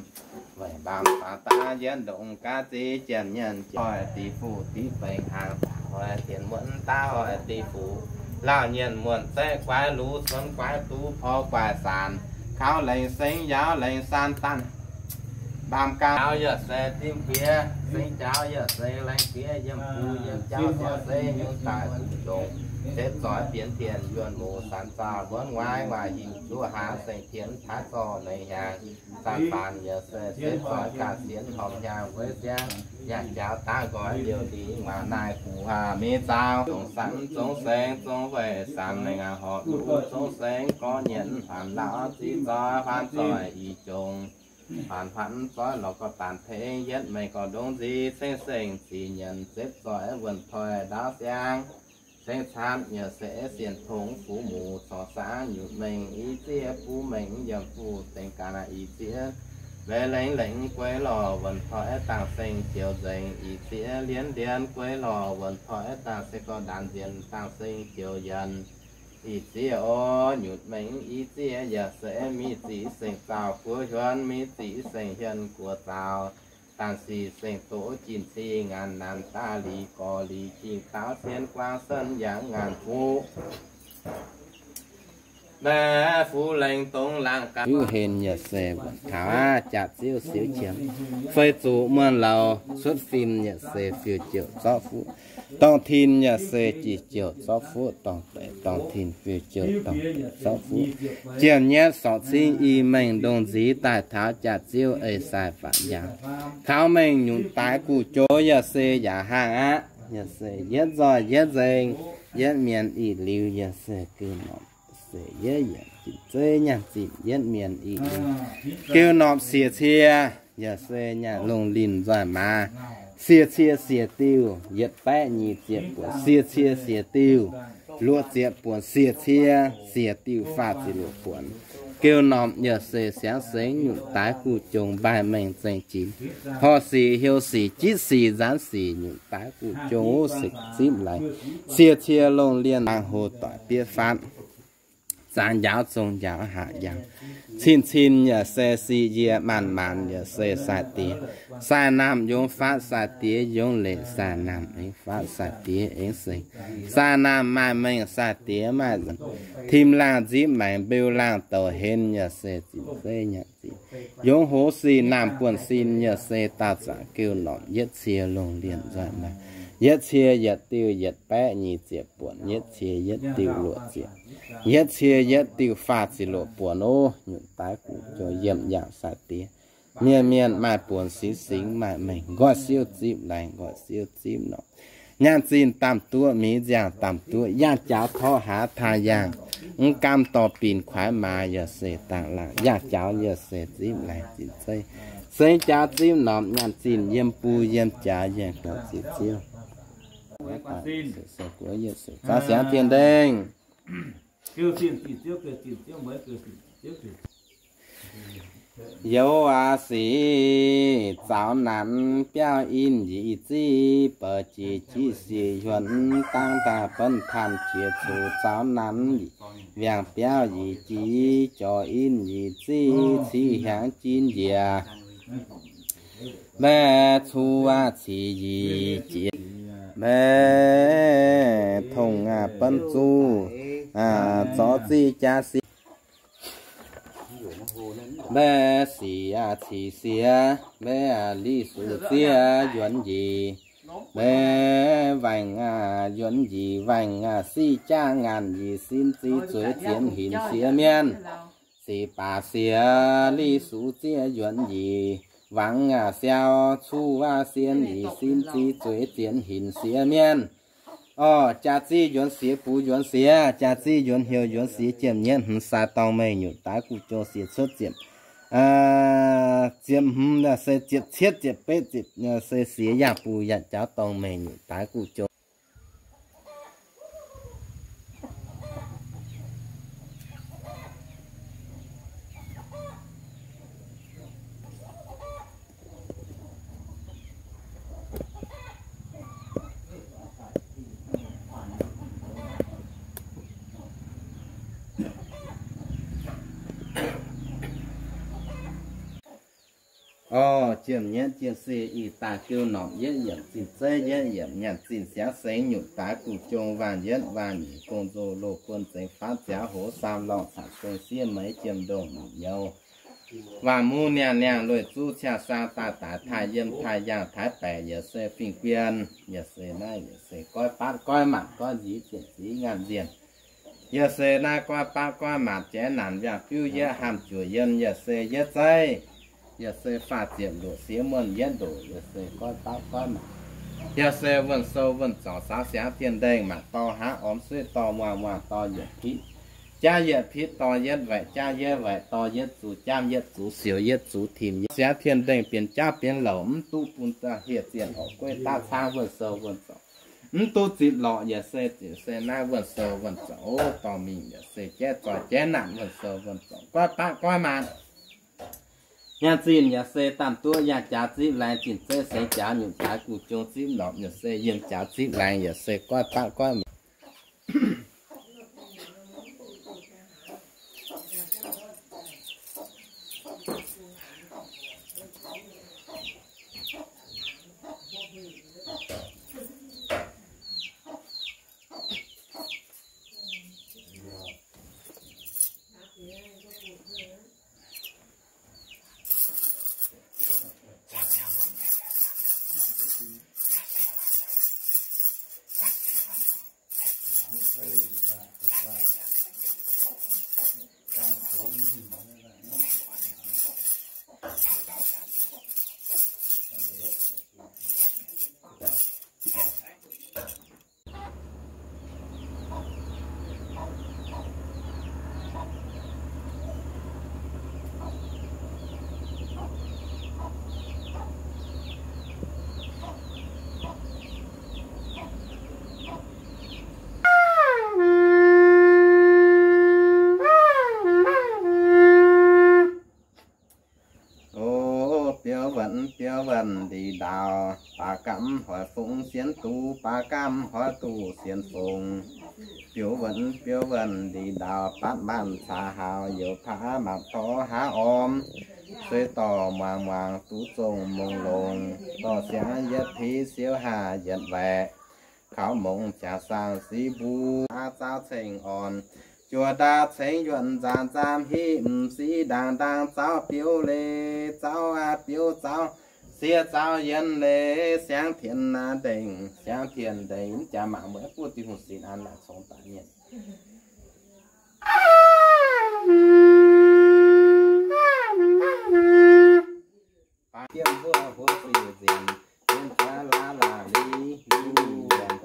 Weic mbaamh faaux daaih yietv ndongc gaav ziex jiem nyienh hoic dih fuqv dih bengx hnaangx daaih hoic dienx muonc daaih hoic dih fuqv lauh nyienh muonc zeiv guaix luv cuonx guaix duqv porv guaix saanx Jaauv lengh seng, jaauv lengh saan daaih, mbaam gaam jaauv yaac se dimv fiev, seng jaauv yaac se laengh fiev, yiem buv yiem jaauv siang se nyungc daaih duqv ndongc, setv zoix bienx dienc yuonh muc sanx zaux wuonv waaiv waac hinc zuqv hlaax seng tienx taaix zorc mengh hnyangx, zanc faanx yaac se setv zoix gaax sienx horpc hnyangx weiv siang, yaac jaauv daav nqoi liouc lingh waac naaiv guv haav meiv zaauv, dongh sanx zong seng zong weic saamv mengh horpc luv zong seng gorngv nyienz hanc lauh ziv zoih huaanv zoih i jongc, huaanv huaanv zoih lorz gorx daanc tengx yietv mengh gorx ndongc nzic ceng seng zic nyienz zepv zoih wuonh toiv ndaauv siang, ceng caanv yaac se sienx tongx fuqv muc corc saangv nyutc mengh i ziev buv mengh yiem fuqv dengx gaax naaiv i ziev, meix lengx lengx guei lorh wuonh toiv dangh seng joux nzengc i ziev, lienv lienv guei lorh wuonh toiv dangh se gorx ndaanx nzienx dangh seng joux yienx i ziev oc. Nyutc mengh i ziev yaac se mingh ziqc seng zaux guoqv hiuonv, mingh ziqc seng hienh guoqv zaux, dangh sic seng doqv jin cing ngaanc naanc daaih liz gorx liz jingh daauv sien guangc senv yangh ngaanc fuqv. Maiv fuqv lengh dongh laangh gaax, fiuv-hlen yaac se wuonc taux aqv, jaax ziouv siouv qiemx, fei zuqc muonh lauz cuotv fim yaac se fiuv-jouc zorqv fuqv, dorngh tin yaac se jiex jouc zorqv fuqv, dorngh deix dorngh tin fiuv-jouc dorngh deix zorqv fuqv. Jiem nyietv sorc cingv i mengh ndongh nziv daaih taux jaax ziouv ei sai faatv njaaux, taux mengh nyutc daaix guv joux yaac se yaac haangh aqv, yaac se yietv nzoih yietv nzengc, yietv mienh ih liuz yaac se geu norm se yietv yietc jin zeiv nyaanh zinh yietv mienh ih liuz. Geu norm siec cie yaac se nyaanh longh linh nzoih maaz, siec cie siec diuh yietc baeqv nyic ziepc buonc, siec cie siec diuh luoqc ziepc buonc, siec cie siec diuh faah ziepc luoqc buonc. Geu norm yaac se siangx sengx nyutc daaix guv jong mbaih mengh zengc jiex, horh sic heuc sic jitv sic nzaanx sic nyutc daaix guv jong wuov se zipv laengz, siec cie longh lienh laangz hlo doic bietv fatv, zaangc njaaux zong njaaux haac njaaux, cin cin yaac se sic yie, maanc maanc yaac se sai diex, sai naamh yungz fatv sai diex yungz leic, sai naamh aengx fatv sai diex aengx seng, sai naamh maaih mengh sai diex maaih nzengc, tim laangh nzipv maengx mbeu laangh douc henv yaac se zinh zeiv nyaanh zinh, yungz hoz sin naamh buonv sin yaac se daauh zaangc geu norm yietv cie longh lienh nzoih maaz, yietv cie yietc diuh yietc baeqv nyic ziepc buonc, yietv cie yietv diuh luoqc ziepc, yietv cie yietv diuh faah ziepc luoqc buonc oc. Nyutc daaix guv jong yiem yangh sai diex, mienh mienh maaih buonc singx singx maaih mengh nqoi siouv zipv laengz nqoi siouv zipv norm, nyaanh zinh daamh duqv mi'nziaangh daamh duqv yangh jaux torqv hlaax taan yangh, mv gaamv dorh binc kuaix maaz yaac se dangh laangh yangh jaux yaac se zipv laengz zinh zeiv, sengx jaux zipv norm nyaanh zinh yiem buo yiem jaax yiem gaux ziex ziouv. Zaux siangx tien dengh. Youz aac sic zaux nanx biauv in yie ziv, bouc jiex jiv sic hiuonv dangv daaih benv tanh jiex zuqc zaux nanx, wiangh biauv yie jiv jorc in yie ziv, ciqv hiaangx jin njiec. Mbaeqc cuv aac ciqv yie jiex, mbaeqc tongh aac benv zuqv, zorqv ziqv jaax sic. Mbaeqc sic aac ciqv siex, mbaeqc liqc suqv zieqv yuonx njiec, mbaeqc waengc aac yuonx njiec waengc aac siqv jaav ngaanc njiec sin ziqv zueiz zienx hinc siex mienh. Sic baac siex liqc suqv zieqv yuonx njiec wangc aac siau cuv aac sien njiec sin ziqv zueiz zienx hinc siex mienh. Orv, jaax ziqv yuonx siex, bux yuonx siex, jaax ziqv yuonx heuc yuonx siex, jiem nyietv hmz sai dorngh mengh nyutc daaix guv jong siex cuotv ziepc, ziepc hmz se ziepc cietv ziepc betv se siex yangh bux yangh jaux dorngh mengh nyutc daaix guv jong. Orv, jiem nyietv jien-sic ih daaih diuv norqc yietv yiemc zinh zeiv yietv yiemc nyaanh zinh siangx sengx nyutc daaix guv jong waanc yietv waanc nyic gong nzoh loh buon zengx faatv ziangx hoz saam lorngh caux seng siev meix jiem ndongh nyungc nyouz. Waanc mungv niangh niangh lueic zuqv ciangh saang daaih daaix taaih yiem taaih yaangh taaix baeqc yaac se fingx guien, yaac se naaiv yaac se goiv baatv goiv maanc goiv nziz zienc zix ngaanc nzienh. Yaac se naaiv goiv baatv goiv maanc jaaix naanc mbiaangc biuv yietv haamh juoc yien, yaac se yietv zeiv, yaac se faah ziepc luoqc siev muonh yietv ndoqc, yaac se goiv baatv goiv maanc. Yaac se wuonh sou wuonh zorngc saaux siangx tien ndengh maanc dorh hnangv ormx suiv dorh muangh muangh dorh yietc pitv jaamv yietc pitv dorh yietv waeqc jaamv yietv waeqc dorh yietv zux jaamv yietv zux sioux yietv zux timx yietv siangx tien ndengh bienx jaauv bienx louc mv duqv bun daaih hieh zienh orqc gueiv daav caangv wuonh sou wuonh zorngc mv duqv zipc lorqc, yaac se ziouc se naaiv wuonh sou wuonh zorngc dorh mingh, yaac se jaiv zoih jaiv naanc wuonh sou wuonh zorngc goiv baatv goiv maanc. Nyaanh zinh yaac se daanh duqv yangh jaax zipv laengz zinh zeiv seix jaax nyutc daaix guv jong zipv norqc, yaac se yiem jaax zipv laengz, yaac se goiv baatv goiv maanc. O, biouv wuonh biouv wuonh ndih ndaauh, baac gamh hoic fungx sienx duqv, baac gamh hoic duqv sienx fungx. Biouv wuonh biouv wuonh ndih ndaauh, batv maanc caax haaux, youz paav maanc dorh hlaax orm, suiv dorh muangx muangx duqv zongh mongh longx, dorh siangx yietv piv siouv haah yietv waeqc, kaux mongx ziangx saang siv mbuo aav zaauv ceng orn. Juoz ndaauv cengx yuonh nzaanx nzaam hiv m'siv ndaangc ndaangc zaauv biouv leiz zaauv aav biouv zaauv siev zaauv yien leiz siangx tien naaiv ndengc, siangx tien ndengc mv jaax mangc mueiz buov diuh hungh sin an naaic congx daaih mienh. Baac jiem huov huov sic nzengc, yien jaax laav laav li, li li nzengc,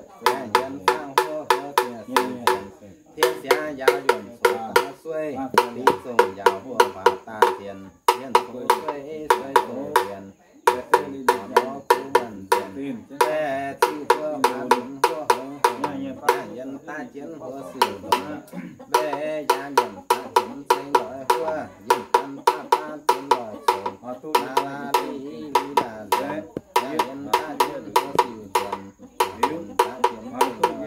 yien zaangv huov huov sic nzengc, tien siangx yaauc yuonh coqv daaih sueih, li zongh yaauc huov huaax daaih nzengc, yien coqv sueih sueih dongh nzengc, yie zengc daaih nor kuv muonh nzengc, baeqc ziqv huov huaax lunx huov hongx hongx, yien daaih jienv huov sic nzengc, baeqc yaac yiem daaih jienv ceng loix huov, yiem daaih daaih jienv loix congx, laav laav li li laav nzengc, yiem daaih jienv huov sic nzengc, yiem daaih jienv ceng loix huov,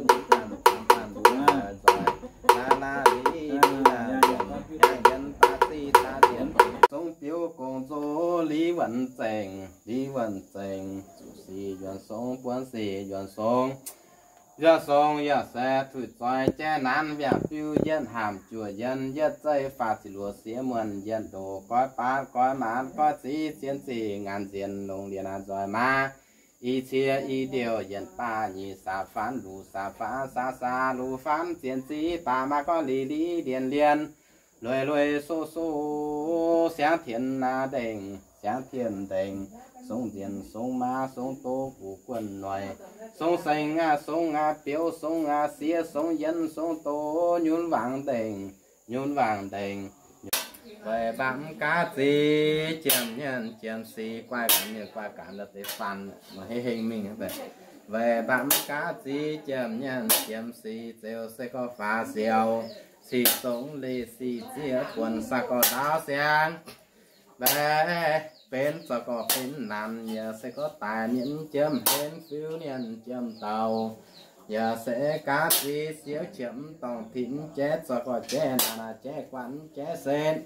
yiem daaih daaih daaih nduov nzoih nzoih, laav laav li li laav nzengc, yiem daaih ziqv daaih jienv songx biouv gong nzoh li wuonh zengc, li wuonh zengc, zuqc sic yuonh songx buonv sic yuonh songx. Yuonh songx yaac se tuix zoih jaiv naanc mbiaangc biuv yietv haamh juoh yien yietv zeiv faah ziepc luoqc siev muonh yietv ndoqc goiv baatv goiv maanc goiv ziv zien zingh ngaanc nzienx longx lienh aav nzoih maa. I cie i ndiouh yienc baav nyic saah faanv luc saah faanv saah saah luc faanv zien ziv baac maa gorngv lic lic lienh lienh, lueic lueic soqv soqv siangx tien naaiv ndengc, siangx tien ndengc, songx nzienx songx maa songx doz guv guonh noic, songx seng aav songx aav biouv songx aav siev songx yienv songx doz nyunv wangc ndengc, nyunv wangc ndengc. Weic baac mv gaav zic jiem nyienz jiem sic guaih gaax mienh guaih gaax deix faan, hei heng mingh. Weic baac mv gaav zic jiem nyienz jiem sic ziouc se gorngv faaux siouc, sic songx leiz sic ziex buonc saah gorngv ndaauv siang. Mbaeqc benx zorqv gorqv benx naanc yaac se gorngv daic nienv jiem henv fiuv nienv jiem dauh, yaac se gaav zic siouv qiemx dorngc tinx jaiv zorqv gorqv jaiv naanc jaiv guanh jaiv setv.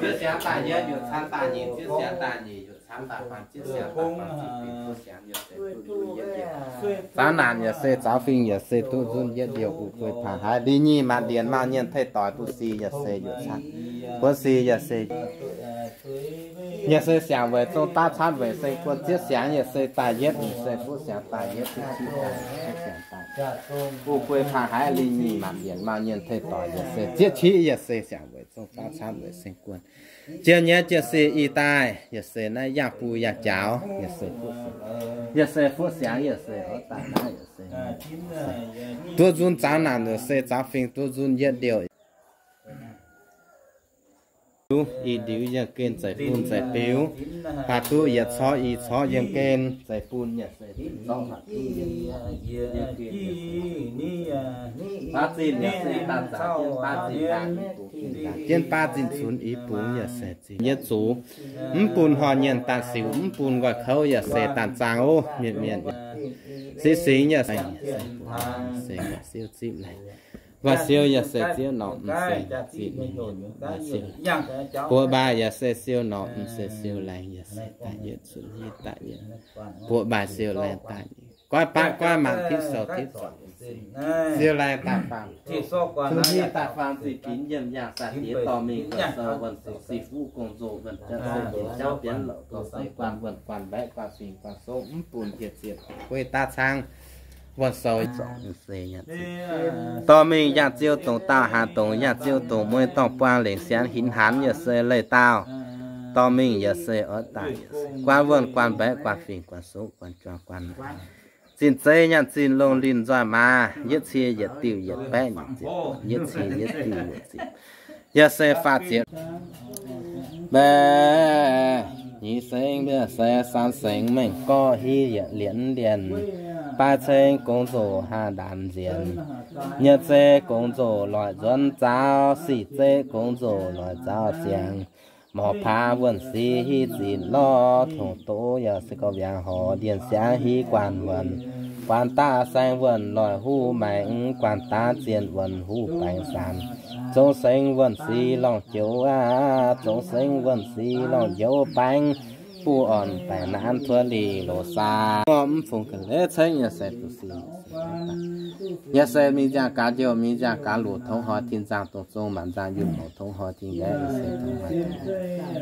Zieqv siangx daaih yietv, yuoqc camv daaih nyeic. Zieqv siangx daaih nyeic, yuoqc camv daaih faam. Zieqv siangx daaih faam, zieqv fingx, duqv siangx yaac se duqv nzunc yietv ndiouh. Zaux naanc yaac se, zaux fingx yaac se, duqv nzunc yietv ndiouh, guv guei paah haiv. Lingh nyieh maanc ndienx maaih nyienh teiv doix, buv si yaac se yuoqc camv, buv si yaac se, yaac se siangx weic zong daav camv weic se guon. Zieqv siangx yaac se daaih yietv, se duqv siangx daaih yietv, duqv siangx daaih. Fu guei paan haiz lingh nyic maanc yienc maaih nyienh teiv doic yaac se zieqv qiv yaac se siangx weic zong daav camv weic seng guon. Jien nyei jien-sih ih daaih yaac se naaiv yangh buo yangh jaaux yaac se fuqv siangx, yaac se fuqv siangx yaac se oix daaih naaiv yaac se duqv nzunc zaangc naanc yaac se zaangc fingx duqv nzunc yietv liouh. Duqv i ndiux yiem gen zeix bun zeix biux, baac duqv yietc corc i corc yiem gen zeix bun yaac se zorqv baac duqv yiem gen baav zinh yaac se daaih zaangc jienv baav zinh daaih i bungx, jienv baav zinh cunx i bungx yaac se zinh yietv zuqc. Mv bun horh nyienh daaih siux, mv bun nqoi kouv yaac se daaih zaangc ov. Mienh mienh siqv singx yaac se, se siou zipv laengz. Nqoi siou yaac se ziouv norqc, m'seng zipv nqoi siou. Buoz-mbaaih yaac se siou norqc, m'seng siou laengz, yaac se daaih yietv cunx yietv daaih yietv. Buoz-mbaaih siou laengz daaih yietv. Goiv baav goiv maanc tipv sou tipv zoqc, siou laengz daaih faanh, cun-hih daaih faanh zinh binx yiem yangh sai-diex dorh mingh wuonh sou wuonh zoqc sic fuqv gong-nzou wuonh jatv se dingc jauv bienv louc dorh seix guanh wuonh guanh mbaeqv guanh fingx guanh sou mv bun hieh zieqc gueiv daav caangv wuonh sou. Dorh mingh yangh ziou dongc daauh haaz dongc yangh ziou dongc mueiz dorngh buang lengc sianx hinc hanc yaac se leih daauh. Dorh mingh yaac se oix daaih guanh wuonh guanh mbaeqv guanh fingx guanh sou guanh juang guanh zinh zeiv nyaanh zinh longh linh nzoih maaz, yietv cie yietc diuh yietc baeqv nyic ziepc, yietv cie yietc diuh yietc ziepc, yaac se faah ziepc baeqv nyic seng, yaac se san seng mengh gorqv hiv yietc lienz lienh, baaix ceng gong-nzou haah ndaanx nzienx, nyeic zeiv gong-nzou loic nzuonx zaaux, sic zeiv gong-nzou loic zaaux ziangx. Morc paax wuonh sic hiv zinh lorh, tongx doqc yaac se gorx mbiaangx horc ndienh siangx hiv guanh wuonh, guanh daav saeng wuonh loic huv maengx, guanh daav zienh wuonh huv baengx saanx. Zong seng wuonh sic lorngh joux aqv, zong seng wuonh sic lorngh joux baengx, buv orn baengx naanv tuov lic loz saa. Mv fungx ga'naaiv cengv yaac se duqv sic yaac se mingh nziaamv gaax njoux, mingh nziaamv gaax luc, tongx hoix tin nzangc dongh zong maanc nzangc yunh mouz, tongx hoix tin nqaeqv yaac se tongx hoix tin nqaeqv,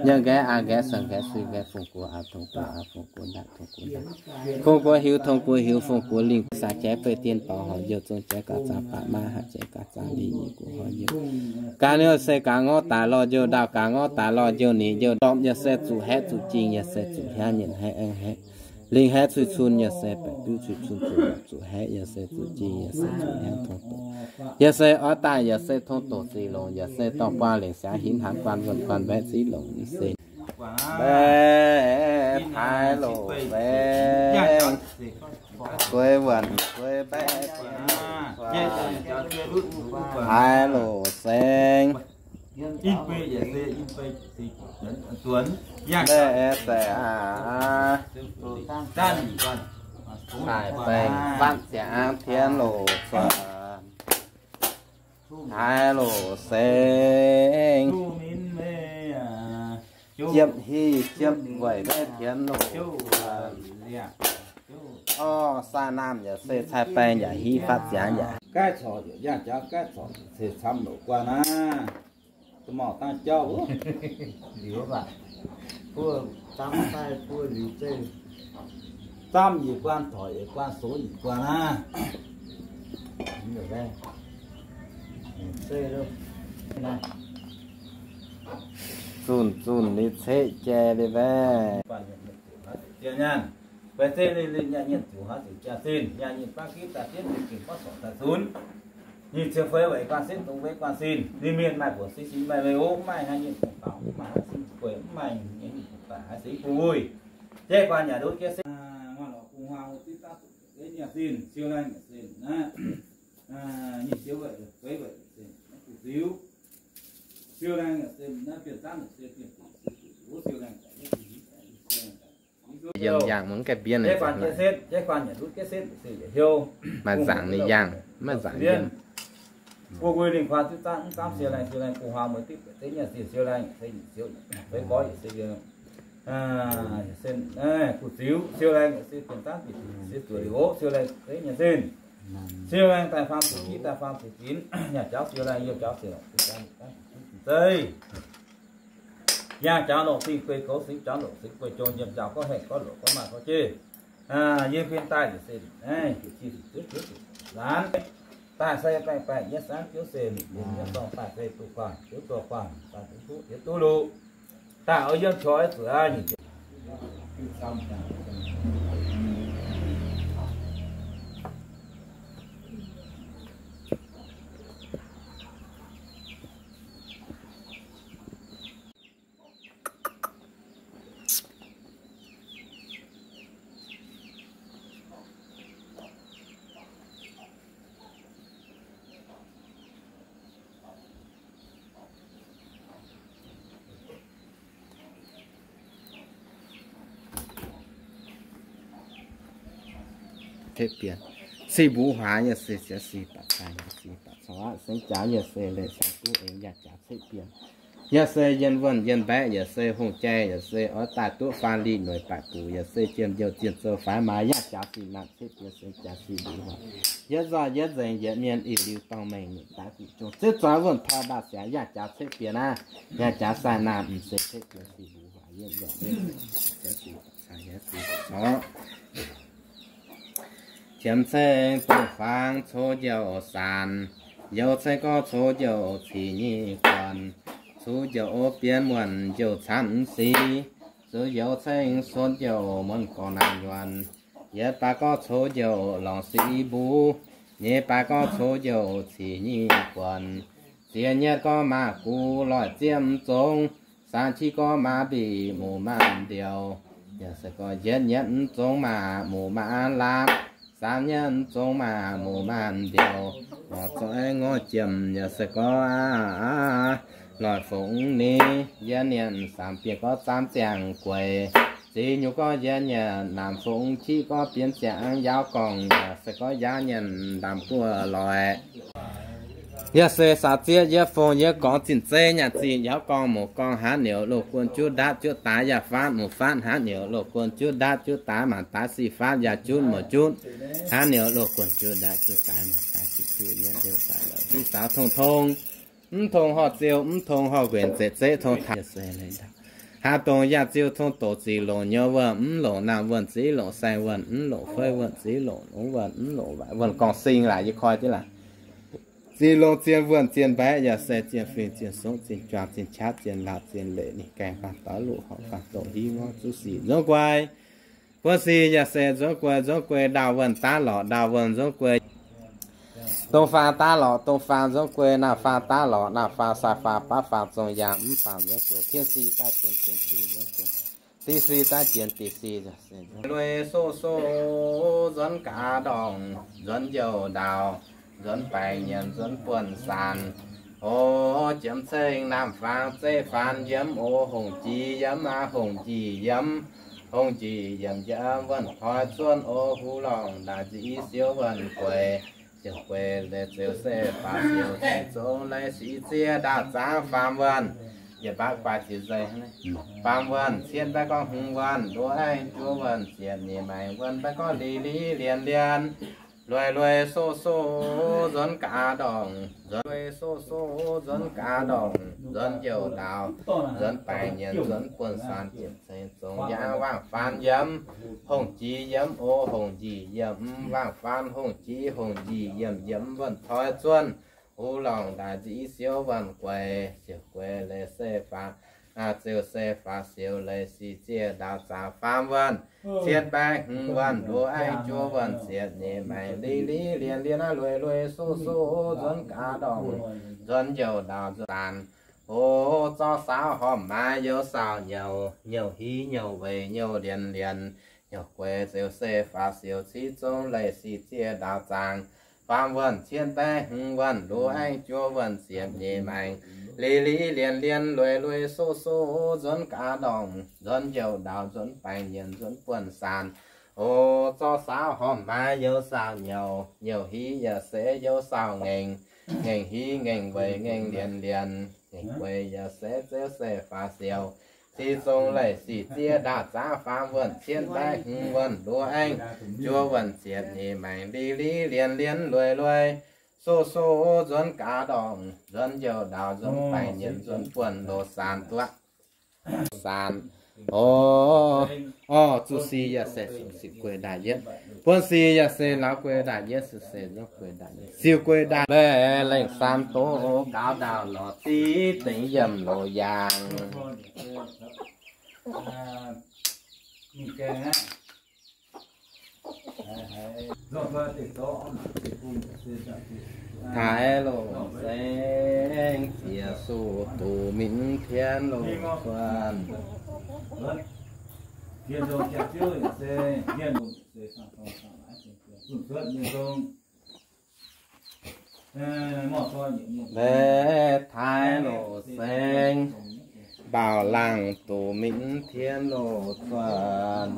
nyiemc nqaeqv, aa nqaeqv, sueih nqaeqv, suiv nqaeqv, fungx guoqv aax, tongx guoqv aax, fungx guoqv ndaatv, tongx guoqv ndaatv, fungx guoqv hiuv, tongx guoqv hiuv, fungx guoqv lingh, saax jaiv beiv dien baaux horc youh, zong jaiv gaax zaangc baac maiv, hatc jaiv gaax zaangc lingh nyic guoqv horc youh. Gaax niuv se gaax ngorv daaih lorh youh ndau, gaax ngorv daaih lorh youh nyic youh ndorm, yaac se zuqc haeqv zuqc jingh, yaac se zuqc hiaangv nyienh haeqv aengv haeqv. Lingh haeqv cuiv cun yaac se baeqc biuv cuiv cun zuqc, zuqc haeqv yaac se zuqc jingh, yaac se zuqc hiaangv tongx doqc. Yaac se oix daaih yaac se tongx doqc ziqc longc, yaac se dorh buang lengc siangx hinv hanc guanh wuonh guanh mbaeqv ziqc longc se mbaeqv taaix loc seng, guei wuonh guei mbaeqv taaix loc seng. Mbaeqv se aav, caaix baengh fatv ziangx tien loc cuotv, taaix loc seng, jiepv hiv jiepv weic mbaeqv tien loc cuotv. Orv, saa naamh yaac se caaix baengh yaac hiv fatv ziangx yaac. Gaiv corc yaac yangh jaax, gaiv corc se camv loc guanh aqv. Da'maauh dangh jauv wuov, liuz baac buov dangh daaih buov liuz zeiv, zaamv yietc guanh, torc yietc guanh, sox yietc guanh aqv. Zunh zunh liuz ceqv jai liuz mbaeqv. Fai zeiv ninh ninh nyaanh nyienh ziouc haaix zuqc jaa-zinh, nyaanh nyienh baav gitv daaih dienv zinh gengh baav sorc daaih zunv. Ninh ziouc feix weic guanh setv dongh weic guanh sin. Ninh mienh maaih buonc sin, sin maaih meih ov, mv maaih haaix nyienh dongh faaux, mv maaih haaix sin gueic, mv maaih nyienh dongh daaih haaix seix bun wuih. Jaiv guanh yaac nduov jaiv setv. Maaih lorqc bung huaang wuov diuv daav zuqc deix nyaanh zinh, siou laengh nyaanh zinh naaiv. Ninh siou weic feix weic zinh naaiv bun ziux. Siou laengh nyaanh zinh naaiv bienh zaanv nyaanh zinh bienh deic-bung wuov siou laengh daic, siou laengh daic. Yiem yangh mv gaengh mbienv. Jaiv guanh jaiv setv, jaiv guanh yaac nduov jaiv setv se yietc hnyouv. Maaih nzaangc ninh yangh, maaih nzaangc yiem. Bun wuih lingh kuaang diuv zaanv mv zaanv siou laengh, siou laengh bung huaang mueiz diqv deix nyaanh zinh siou laengh se nyic siou, feix gorx yietc siou yiem. Bun ziux siou laengh se bienh zaanv bienh deic se zuoqc liuz ov siou laengh deix nyaanh zinh. Siou laengh daaih faam zuqc jiex, daaih faam zuqc ginx, nyaah jauv siou laengh, youh jauv siou laengh, zeiv. Yangh jaux longc dingh guei goux singx, jaux longc singx guei jong, yiem jaux gorngv haengh gorngv longc gorngv maaih gorngv jeiv. Yiem huin daaih liuz se, Laanh daaih se baengh baengh nyei sanv jiuv se ninh yiem nyei dorngh daaih se duqv guangc jiuv zoux guangc daaih duqv huv jienv duqv luqc. Daaih oix yiem qoi zuqc aqv nyei. Ceqv bienx, sic mbuox huaax yaac se siec sic baac cai, sic baac cong aqv. Sengx jaax yaac se leiz caux duqv aengx yaac jaax ceqv bienx. Yaac se yienh wuonh yienh mbaeqc, yaac se hungh jai, yaac se oix daaih duqv faam lih noic baeqc buc, yaac se jiem youh zienh zou faix maaiz yaac jaax sic naanc ceqv bienx sengx jaax sic mbuox huaax. Yietv nzoih yietv nzengc yietc mienh ih liuz dorngh mengh nyei daaih ziqc zungv ziouv zuangx wuonh taux ndaauv siangx yaac jaax ceqv bienx aqv. Yaac jaax sai naamh m'seix ceqv bienx sic mbuox huaax yienh nzoih Qiemx ceng dongh faang coqv njoux saanx, youz ceng gorngv coqv njoux cic nyic guonc, cuv njoux bienx muonc njoux camv sic, zuqc youz ceng suonx njoux muonc gorngv naaiv nyuonh, yietc baaix gorngv coqv njoux longc sic mbuv, nyeic baaix gorngv coqv njoux cic nyic guonc, ziex nyetv gorngv maaih guv loic zieqv m'zong, saam qiex gorngv maaih mbic muqv maaih ndiouh, yaac se gorngv yietv nyetv m'zong maaih muqv maaih laapv, saam nyetv m'zong maaih muqv maaih ndiouh, ngorc zoih ngorc jiem, yaac se gorngv loic fongc ni, yietv nyetv saam bienx gorngv zaamv ziangh gueix, zic nyungc gorngv yietv nyetv naamh fongc, qiex gorngv bienx ziangx yaauv gorngv, yaac se gorngv yaauv nyetv ndaamv buoz loic. Yaac se saau zieqv yietv fong yietv gorngv zinh zeiv nyaah zinh yaauv gorngv muoz gorngv hnangv niouz loz guon juqv ndaatv juqv daaix yaac faatv muoz faatv hnangv niouz loz guon juqv ndaatv juqv daaix maanc daaix sic faatv yaac juqv muoz juqv hnangv niouz loz guon juqv ndaatv juqv daaix maanc daaix sic juqv yietv liouh daaih lorz div saaux tong tong. Mv tong horh ziouh, mv tong horh nquenc, zeqc zeqv tong taux se leiz ndaauv. Haaix dongh yaac ziouc tong doqc ziqc longc nyouz wuonh, mv longc naamh wuonh, ziqv longc saeng wuonh, mv longc feiv wuonh, ziqv longc longx wuonh, mv longc waaic wuonh, gorngv sing laaix yie koi jienv laaix. Ziqc longc zien wuonh, zien mbaeqc, yaac se zien fingx, zien songv, zien juang, zien qaqv, zien laauh, zien leic, ninh gaengh faanh doix loqc horpc faanh doqc hiuv ngorv zuqv sic nzorng guai. Buonv sic yaac se nzorng guei, nzorng guei ndaauh wuonh daav lorqc, ndaauh wuonh nzorng guei. Dongh faang daav lorqc, dongh faang nzorng guei, naamh faang daav lorqc, naamh faang sai faang baav faang zong yaangh, mv faang nzorng guei, tien sic daav jienx tien sic nzorng guei, div sic daav jienx div sic. Lui soqv soqv nzuonx gaax ndorngc, nzuonx njoux ndaauh, nzuonx baengc nyienc, nzuonx buonv-saanx. O, jiem ceng naamh faang zeiv faanx yiem, o, hongh jiex yiem aqv, hongh jiex yiem, hongh jiex yiem yiem wuonh toi zuonv, o, huv lorngh ndaaih nziv siou wuonh gueix. Siou gueix leiz ziouc se faaux siou, zong leiz sic zieqv ndaauv zaangc faam wuonh. Yietc baav guaax jiex nzengc. Faam wuonh, cietv mbaeqv gorngv hmz wuonh, nduov aengx juov wuonh, ziepc nyeic maengx wuonh mbaeqv gorngv li li lienx lienx. Lui lui soqv soqv nzuonx gaax ndorngc, nzuonx lui soqv soqv nzuonx gaax ndorngc, nzuonx njoux ndaauh, nzuonx baengc nyienc, nzuonx buonv-saanx, jiem ceng zong yaangh waangh faanx yiem, hongh jiex yiem, o, hongh jiex yiem, waangh faanx hongh jiex, hongh jiex yiem, yiem wuonh toi zuonv, huv lorngh ndaaih nziv siou wuonh gueix. Siou gueix leiz se faaux, ziouc se faaux siou leiz sic zieqv ndaauv zaangc faam wuonh, cietv mbaeqv hmz wuonh, nduov aengx juov wuonh, ziepc nyeic maengx li li lienx lienx aqv. Lui lui soqv soqv nzuonx gaax ndorngc, nzuonx njoux ndaauh nzuonx saanx. O, zorqv saauv horpc maaiz youz saauc nyouc, nyouc hiv nyouc weic nyouc lienx lienx. Nyouc gueix ziouc se faaux siou civ zong leiz sic zieqv ndaauv zaangc faam wuonh, cietv mbaeqv hmz wuonh, nduov aengx juov wuonh, ziepc nyeic maengx li li lienx lienx. Lui lui soqv soqv nzuonx gaax ndorngc, nzuonx njoux ndaauh, nzuonx baengc nyienc, nzuonx buonv-saanx. O, zorqv saauv horpc maaiz youz saauc nyouc, nyouc hiv yaac se youz saauc ngaengc, ngaengc hiv ngaengc weic ngaengc lienx lienx. Ngaengc gueix yaac se ziouc se faaux siou civ zong leiz sic zieqv ndaauv zaangc faam wuonh, cietv mbaeqv hmz wuonh, nduov aengx juov wuonh, ziepc nyeic maengx li li lienx lienx. Lui lui soqv soqv nzuonx gaax ndorngc, nzuonx njoux ndaauh, nzuonx baengc nyienc, nzuonx buonv loz-saanx duqv saanx. O, o, zuqc sic yaac se sic guei ndaaih yietv, buonv sic yaac se laauz guei ndaaih yietv, se se nzunc guei ndaaih yietv, sic guei ndaaih. Mv lengh saam doz gaux ndaauh lorz div dengx yiem loz yaangh. Taaix loz-saeng, ziex suv duqv minv tien loz-zuonh. Mv taaix loz-saeng, mbaaux laangh duqv minv tien loz-zuonh.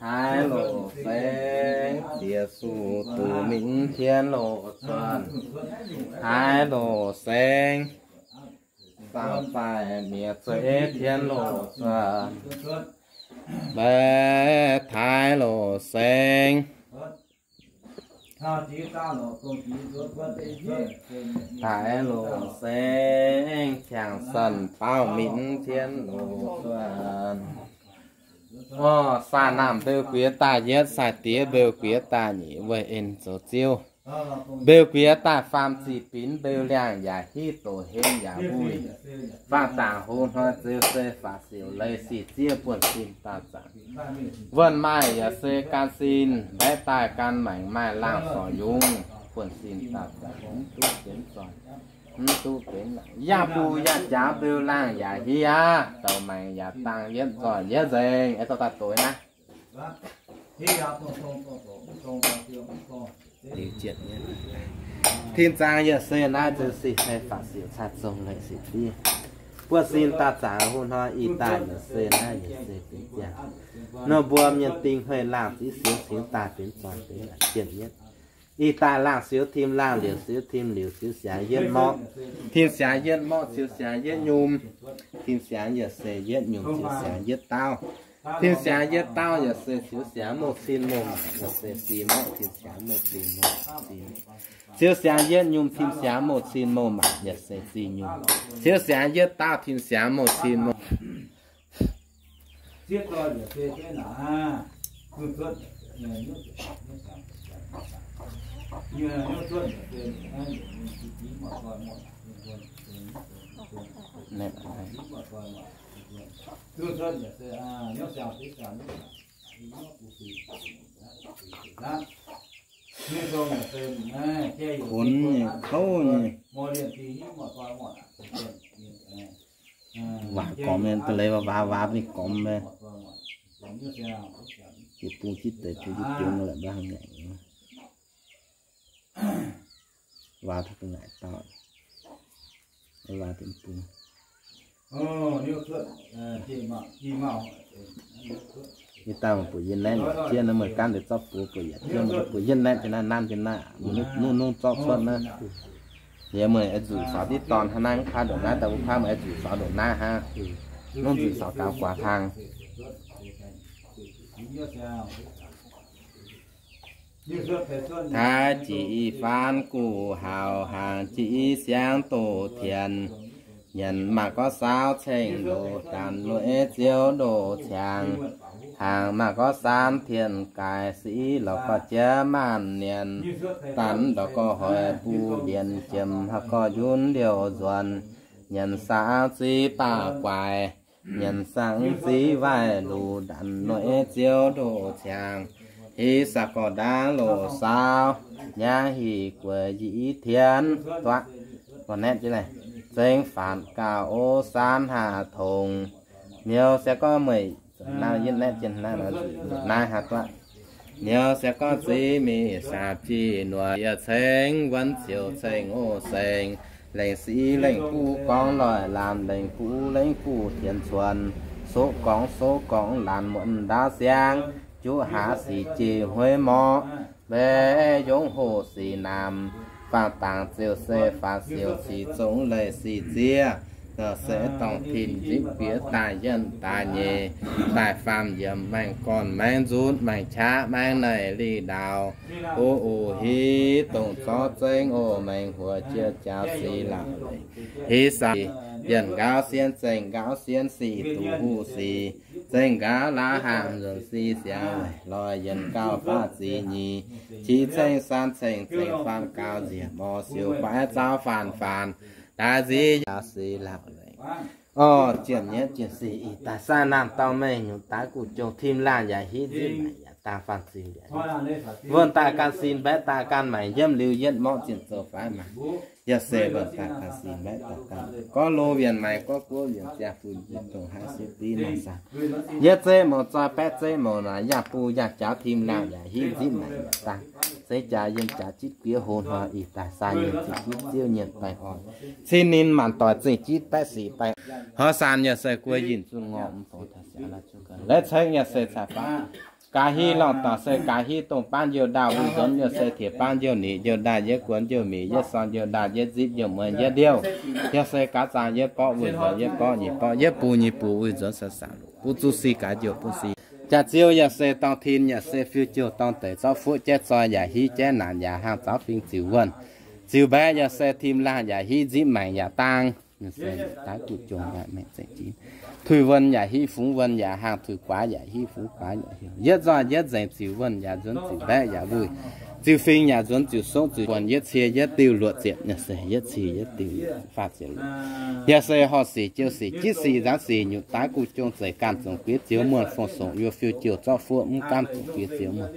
Taaix loz-saeng, ziex suv duqv minv tien loz-zuonh. Taaix loz-saeng, saang-faix miev zeiv tien loz-zuonh. Mv taaix loz-saeng, taaix loz-saeng, qangx sanc baauv minv tien loz-zuonh. O, saah naamh mbeu guiex daaih yietv, saah diex mbeu guiex daaih nyic, weih en zoux ziouv. Mbeu guiex daaih faam ziqc binc, mbeu liangh yaac hiv, doqc heng yaac wuih. Faang dangc hlo hnoi ziouc se faatv siouc leiz sic zieqv buonv sin daauh zaangc. Wuonh maaih yaac se gan sin, mbaeqv daaih gan maengc maaih laangh sorc yungz, buonv sin daauh zaangc mv duqv benx zoih, mv duqv benx yangh buo yangh jaax mbeu laangh yaac hiv aqv, douc maengc yaac dangh yietv nzoih yietv nzengc. Aengx dorh daaih doix naaiv. Tin zaang yaac se naaiv zeix sic hei faatv siouc cai zong leiz sic zieqv. Buonv sin daauh zaangc hlo hnoi ih daaih yaac se naaiv yaac se benx ziangh. Nor mbuo mienh dingh hmeiv laangh ziex siouv cingx daaih benx zoih benx jienh yietv. Ih daaih laangh siouv tim laangh, liouc siouv tim liouc, siouv siangx yietv morqv, tim siangx yietv morqv, siouv siangx yietv nyum, tim siangx yaac se yietv nyum, siouv siangx yietv dauh, tim siangx yietv dauh yaac se siouv siangx mouh cin mouh maanc yaac se zih morqv, tim siangx mouh cin mouh zih, siouv siangx yietv nyum, tim siangx mouh cin mouh maanc yaac se zih nyum, siouv siangx yietv dauh, tim siangx mouh cin mouh Kunx nyei, kouv nyei. Waac gormx mienh da'leiz waac, waac waac mingh gormx mienh. Jiex bung jiex deix bung jiex deix nor la'maah ngaengc. Waac taux ga'naaiv dauh, waac deix bung. Yie daaih buatc yie naetv jienv naaiv meih gaanv deix zorqv buoz buatc yaac jienv, buatc yie naetv jienv naaiv, nanv jienv naaiv, nungv nungv zorqv cuotv naaiv. Yie meih oix nzuqc faaux diqv dorn hnangv naaiv, mv paaiv ndongc naaiv daaih, mv paaiv meih oix nzuqc faaux ndongc naaiv hnangv. Nungv nzuqc faaux gaux guaax hlang. Taaix jiez i faanv guv haux, hnaangx jiez i siangx doz tien. Nyanc maaih gorqv saauv ceng loz, daanh lueiv ziouv ndoh ciangx. Hnaangx maaih gorqv saanv tien gaaix, siqv lorz gorqv jiex maanc nyanc. Daanh lorz gorqv hoic buv mbienx, jiem haav gorqv yunv liouh nzuonx. Nyanc saangv ziv baav guaix, nyanc saangv ziv waaic luc, daanh lueiv ziouv ndoh ciangx. Hiv saah gorqv ndaangv loz saauv, hnyangx hic gueix yietv tien duqv. Gorngv naetv jienv naaiv, zengx faatv gauh ov saanv haav tongx. Niouv se gorngv meih naaiv yie naetv jienv naaiv, naaiv haav duqv. Niouv se gorngv ziv mingh saapv jiex nuoz, yie ceng wuonv ziouc ceng o seng. Lengc siqv lengc buv gorngv loic laanh, lengc buv lengc buv tien cuonx. Soqv gorngv soqv gorngv laanh muonz ndaauv siang, juqv haav sic jiex hmueiv morqv. Mbaeqv yongv hoqc sic naamh, faang dangc ziouc se faatv siouc ceix zong leiz sic zieqv. Da'seix dorngh tin nzipc bieqc daaih yienh daaih nyei, daaih faam yiem maengx gorn maengx nzunc maengx qaqv maengx naaic lih ndaaux. O o hiv dongh zorqv zengv o maengx huox jienv jauv sic lauh lengc. Hiv sai yienh nqaauv sienv zengc nqaauv sienv sic duqv huv sic, zengc nqaauv laav hangh nzuonx sic siangx weic loi yienh gauh faatv zic nyic, qiex ceng san ceng zengc faatv gauh nziex mor siou faix zauv faanv faanv daaih nziv yaac sic lauh lengc. Orv, jienh nyetv jienh sic ih daaih sai naamh dorh mengh nyungc daaix guv jong tim laangh yaac hiv nzipv maengc yaac dangh faanh ziux yaac wuonh daaih gan sin mbaeqv daaih gan maengc nyiemv liuz yietv morqv zienh zoux faix maengc. Yaac se wuonh daaih gan sin mbaeqv daaih gan gorngv longx wienc maengc gorngv guoqv wienc ziangh fun jiex dongh haaix sieqv div naaic saah. Yietv zeiv mouc zoi baeqv zeiv mouc naaic yangh buo yangh jaax tim laangh yaac hiv nzipv maengc yaac dangh. Zeiv jaax yiem jaax jitv guiev hoz hnoi ih daaih sai nyienh zingh jitv ziouv nyienh baengh orn, cin ninh maanc doic zingh jitv baeqv sic baengh. Hnoi saanx yaac se guo yinh zunh ngorc mv dongh taux siangx la'zuqc ga'naaiv ceng yaac se caux faanv gaax hiv lorngh dorc se gaax hiv dongh baanv youh ndaauh wuic nzuonx yaac se tiex baanv youh nic youh ndaauh yietv guon youh mic yietv sorn youh ndaauh yietv nzipv youh muonz yietv ndiouh. Yaac se gaax zaangh yietv borqv wuic nzuonx yietv borqv nyic borqv yietv bungx nyic bungx wuic nzuonx saah saah loc bun zuqc sic gaax njoux bun sic. Jaax ziouv yaac se dorngh tin yaac se fiuv jouh dorngh deix zorqv fuoqv jaiv zoi yaac hiv jaiv naanc yaac hangh zaux fing ziux wuonh ziux mbaeqv yaac se tim laangh yaac hiv nzipv maengc yaac dangh. Daaix guv jong yaac maengc zengc jiex, tuix wuonh yaac hiv fungx wuonh yaac hangh, tuix guaax yaac hiv fungx guaax yaac hiuv. Yietv nzoih yietv nzengc ziux wuonh yaac nzuonx ziux mbaeqv yaac wuic, ziux fing yaac nzuonx ziux songv ziux wuonh yietv cie yietv diuh luoqc ziepc yaac se yietv cie yietv diuh faah ziepc luoqc. Yaac se horh sic jouh sic jitv sic nzaanx sic nyutc daaix guv jong zeiz ganh zongc guiev zioux muonh fong songc yuoz fiuv jouh zorqv fuoqv mv gaamv zongc guiev zioux muonh.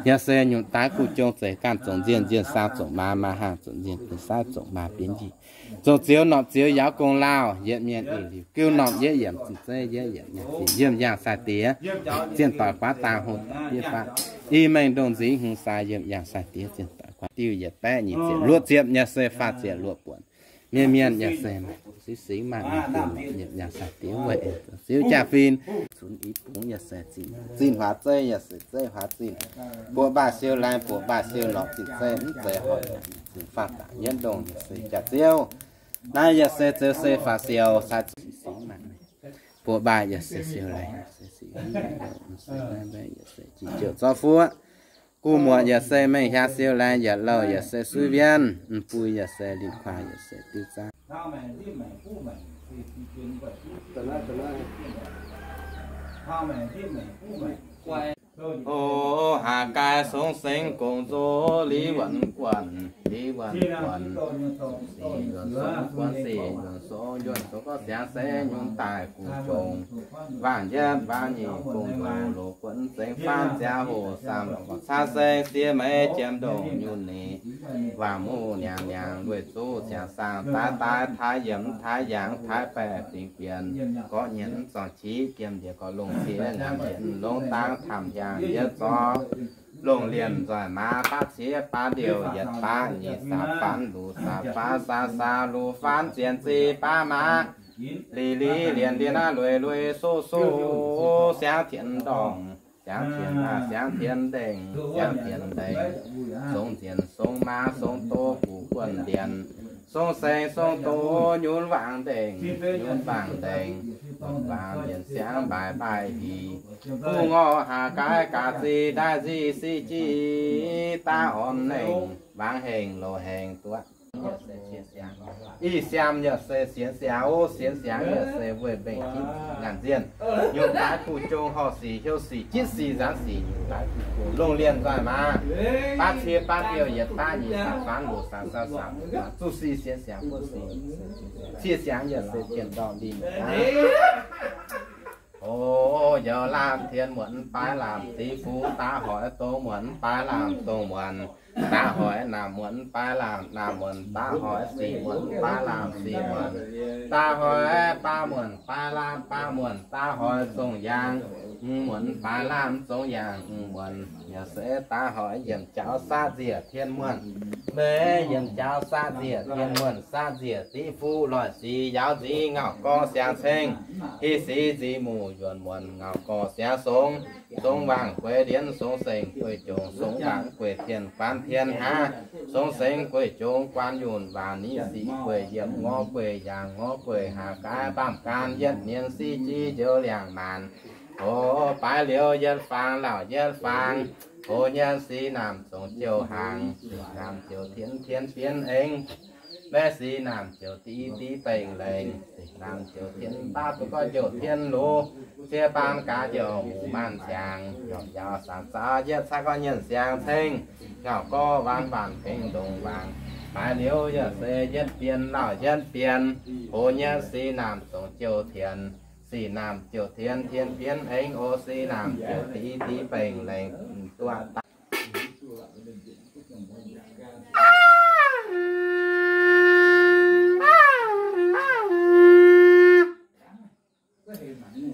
Yaac se nyutc daaix guv jong zeiz ganh zongc nzienh nzienh saang zongc maa maa haang zongc nzienh bienx saiv zongc maa bienx njiec, zongc zioux norqc zioux yaauv gong laauh yietv mienh ih liuz gouv norm yietv yiemc zinh zeiv yietv yiemc nyaanh zinh yiem yangh sai diex zienh doic guaav dang hlo daaih fiev faatv. Ih mengh ndongh nzingx hmz sai yiem yangh sai diex zienh doic guaav diuh yietc baeqv nyic ziepc luoqc ziepc yaac se faah ziepc luoqc buonc. Mienh mienh yaac se maaih sic singx maaih mienh yiem yangh sai diex weic ziux jaa-fin cunx i bungx yaac se zinh huaax zeiv yaac se zeiv huaax zinh, buoqc mbaah siou laengz buoqc mbaah siou norqc zinh zeiv mv zeiz horpc zinh faah daaih yietv ndongh yaac se jaax ziouv. Naaiv yaac se zoux se faah siou sai zinh singx maaih buoqc mbaah yaac se siou laengz, jiex jouh zorqv fuoqv. Guv muoc yaac se mengh hiaang siou laengz yietc louh yaac se suiv wienh, m'bui yaac se lingh kuaah yaac se diuv zaangv. O, haaix gaai songx sengx gong nzox li wuonc guonc, li wuonc guonc. Sic yuonc songx guonc sic yuonc songx, yuonc songx gorngv siangx se nyunc daaih guv jong. Waangc yietv waangc nyic gong ndoh loz guonc zengx faanv ziangx hoc saamv lorqc caa seng sie meix jiem ndongh nyunc nic. Waangc muv niangx niangx lueic zuqv ziangx saangh daaih daaih taaix yiemc taaix yaangh taaix baeqc fingx bienx gorqv nyienx zorngc qiv jiem njiec gorqv longc cie nyanc njiec longx dangx tamh hiaangx yietv zorqv longc lienh nzoih maaz baav ciev baav ndiouh yietc baav nyic saapv faanv luc saapv faanv saapv saapv luc faanv zienx zih baav maaz. Li li lienh lienh aav lueiz lueiz soqv soqv siangx tienx ndorngh, siangx tienx aav siangx tienx ndengh, siangx tienx ndengh, songx nzienx songx maaz songx doz guv guonh ndienx, songx sengx songx doz nyunc waangc ndengh, nyunc waangc ndengh, waangc ndienx siangx mbaaix mbaaix hih. Guv ngorc haac gaaiv gaax zih ndaaiv nzih siqv jiv daav orn nengh, waangc hengh loz hengh duqv. Ih siaam yaac se sienx siangx, o, sienx siangx yaac se weih mbengh jitv ngaanc nzienh. Nyungc daaix guv jong horh sic heuc sic jitv sic nzaanx sic nyungc daaix guv jong longc lienh nzoih maaz baav cie baav ndiouh yietc baav nyic saapv faanv luc saapv saapv saapv zuqc sic sienx siangx buonv sic. Cie siangx yaac se jienh ndorm ndin. O, youz laanh tien muonc baaix laanh, ziqc fuqv daav hoic dongh muonc baaix laanh, dongh muonc daav hoic naamh muonc baaix laanh, naamh muonc daav hoic sic muonc baaix laanh, sic muonc daav hoic baav muonc baaix laanh, baav muonc daav hoic zongh yaangh, m'muonc baaix laanh zongh yaangh, m'muonc yaac se daav hoic yiemc jaux sav nziex tien muonc, meix yiemc jaux sav nziex tien muonc, sav nziex diqv fuqv loic sic yaauv nziex ngauh gorx siangx ceng, hiv sic nziex muc yuonc muonc ngauh gorx siangx songx. Songx waangc gueix ndienx, songx sengx gueix jongc, songx waangc gueix tien, guan tien haav, songx sengx gueix jongc, guan yunh waangc ni sic gueix yiemc, ngorc gueix yaangh, ngorc gueix haav, gaaiv baamh gaanv yietv nienx, sic jiex njoux liangx maanc. Oc, baaix liuz yietv faang, lauh yietv faang, hoz nyei sic naamh zongc jouh hnaangx, sic naamh jouh tien, tien bienv aengx. Maiv sic naamh jouh div, div bengh lengh, sic naamh jouh tien baav, duqv gorngv jouh tien luz, cie baan gaax jouh muc maanc ziangx, nyormc njaaux saanc zaux yietv caqv gorngv nyienh siangx ceng, ngauh gorx waanc waanc gengh ndongc waanc. Baaix liuz yaac se yietv bienv, lauh yietv bienv, hoz nyei sic naamh zongc jouh tien, sic naamh jouh tien, tien bienv aengx oc, sic naamh jouh div, div bengh lengh, duqv daaih.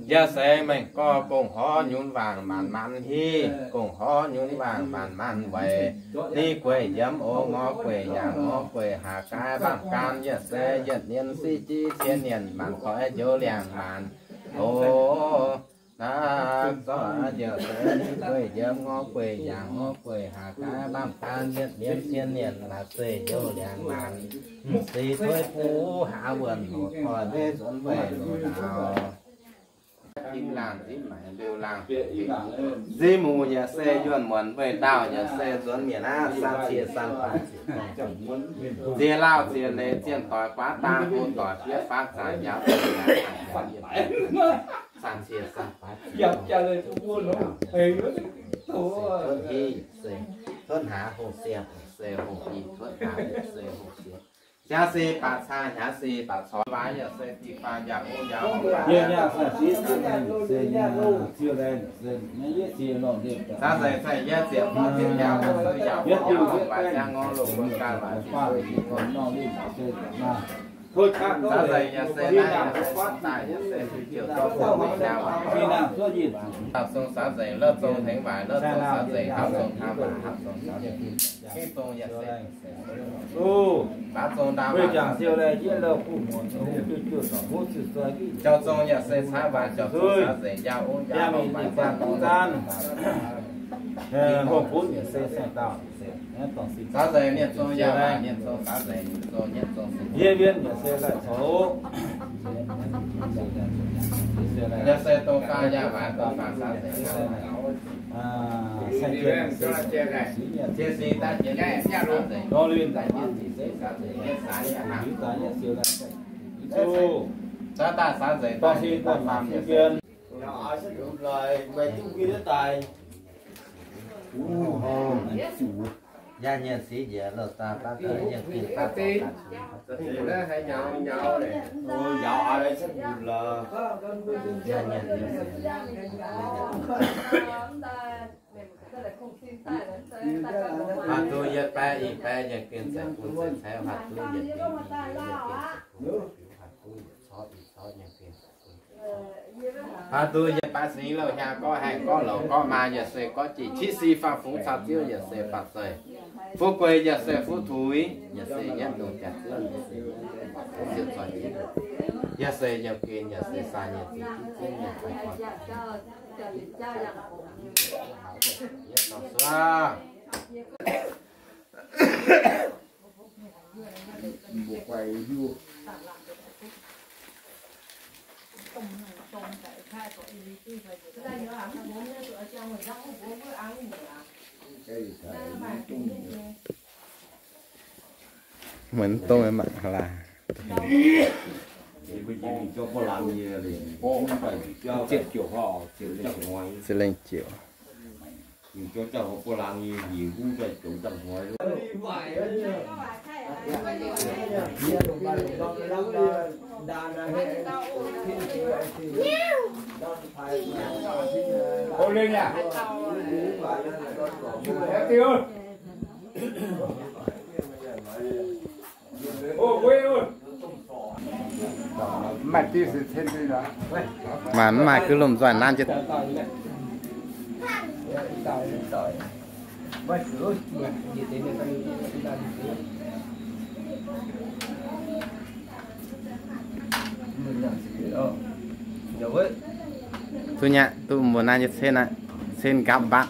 Yaac se mengh gorx gong-horv nyunc waangc maanc maanc hiv, gong-horv nyunc waangc maanc maanc weic, ni gueix yiemv oc, ngorc gueix yaangh, ngorc gueix haav, gaaiv baamh gaanv, yaac se yietv nienx, sic jiex cien nienc, maanc goix njoux liangx maanc. Oc, naaiv zorqv yaac se ni gueix yiemv, ngorc gueix yaangh, ngorc gueix haav, gaaiv baamh gaanv, yietv nienx cien nienc, laaic zeiz njoux liangx maanc. M'seix tuix buv haav wuonh hoc toi maiv nzuonx weic loz-ndaauh. Jingh laangh zipv maaic liuz laangh, zipv muc yaac se yuonh muonc weih ndaauh yaac se nzuonx mienh aqv, san cie san baaix ziepc gorngv. Ziex lauh ziex leiz zienh doic guaav dang, hlo doic fiev faatv zaaic njaaux, san cie san baaix ziepc gorngv. Cuotv hiv se, cuotv hnaangx hungh sieqv se, hungh hiv cuotv hnaangx se hungh sieqv. Hnyangx se baac caa, hnyangx se baac corc, waac yaac se dih faanh yaac o yaac o. Caav zeiz cai yietv ziepc hmz ziepc nyaah, wuov sou yaac o yaac o, waac ziangh ngorc loz-buonc ganh waac ziepc sou i. Caav zeiz yaac se naaiv yaac se daaih yaac se ziouc zorqv fungx mengh nyaah waac. Hapv zong caav zeiz, lov zong tengx waaic, lov zong caav zeiz, hapv zong taan waac, hapv zong caav zeiz. Gengh zong yaac se Jauv zong yaac se caav waac, jauv zong caav zeiz, yaac o yaac o, waac ziangh ngorc. Caav zeiz mienh zong yaac waac, mienh zong caav zeiz, mienh zong nyietv zong se. Yaac se dongh faam yaac waac, dongh faam caav zeiz. Cie si daav jiex, caav zeiz, caav zeiz, caav daaih caav zeiz, daaih faam yaac se. Yaac nyienc si njiec loz-daaih baav daaih yienh ginh baav daaih. Yaac nyienc si. Haih duqv yietv baeqv i baeqv yienh ginh zeiv bun zeiv caiv, haih duqv yietc i i yienh ginh zeiv bun, haih duqv yietc corc i corc yienh ginh zeiv bun. Haih duqv yietc baeqv singx louh hnyangx gorqv haengh gorqv louc gorqv maa yaac se gorqv jiex qiex si faam fungx caux ziouv yaac se faam zeiz. Fuqv guei yaac se fuqv tuix, yaac se yietv longc jaax ziouv, yaac se ziouc zoih jienv. Yaac se yiem gen, yaac se saa nyei ziqc jienv nyei fai gorn. Yietv dorh suov. Mv dongh mangc hlaax. Ziepc lengh ziouc. Mv maaih diuh se cen diuh nor. Maaih, mv maaih gux lomh nzoih nanv jienv. Duqv nyei, duqv mbuo nanv nyei cen aqv. Tin gapv mbatv.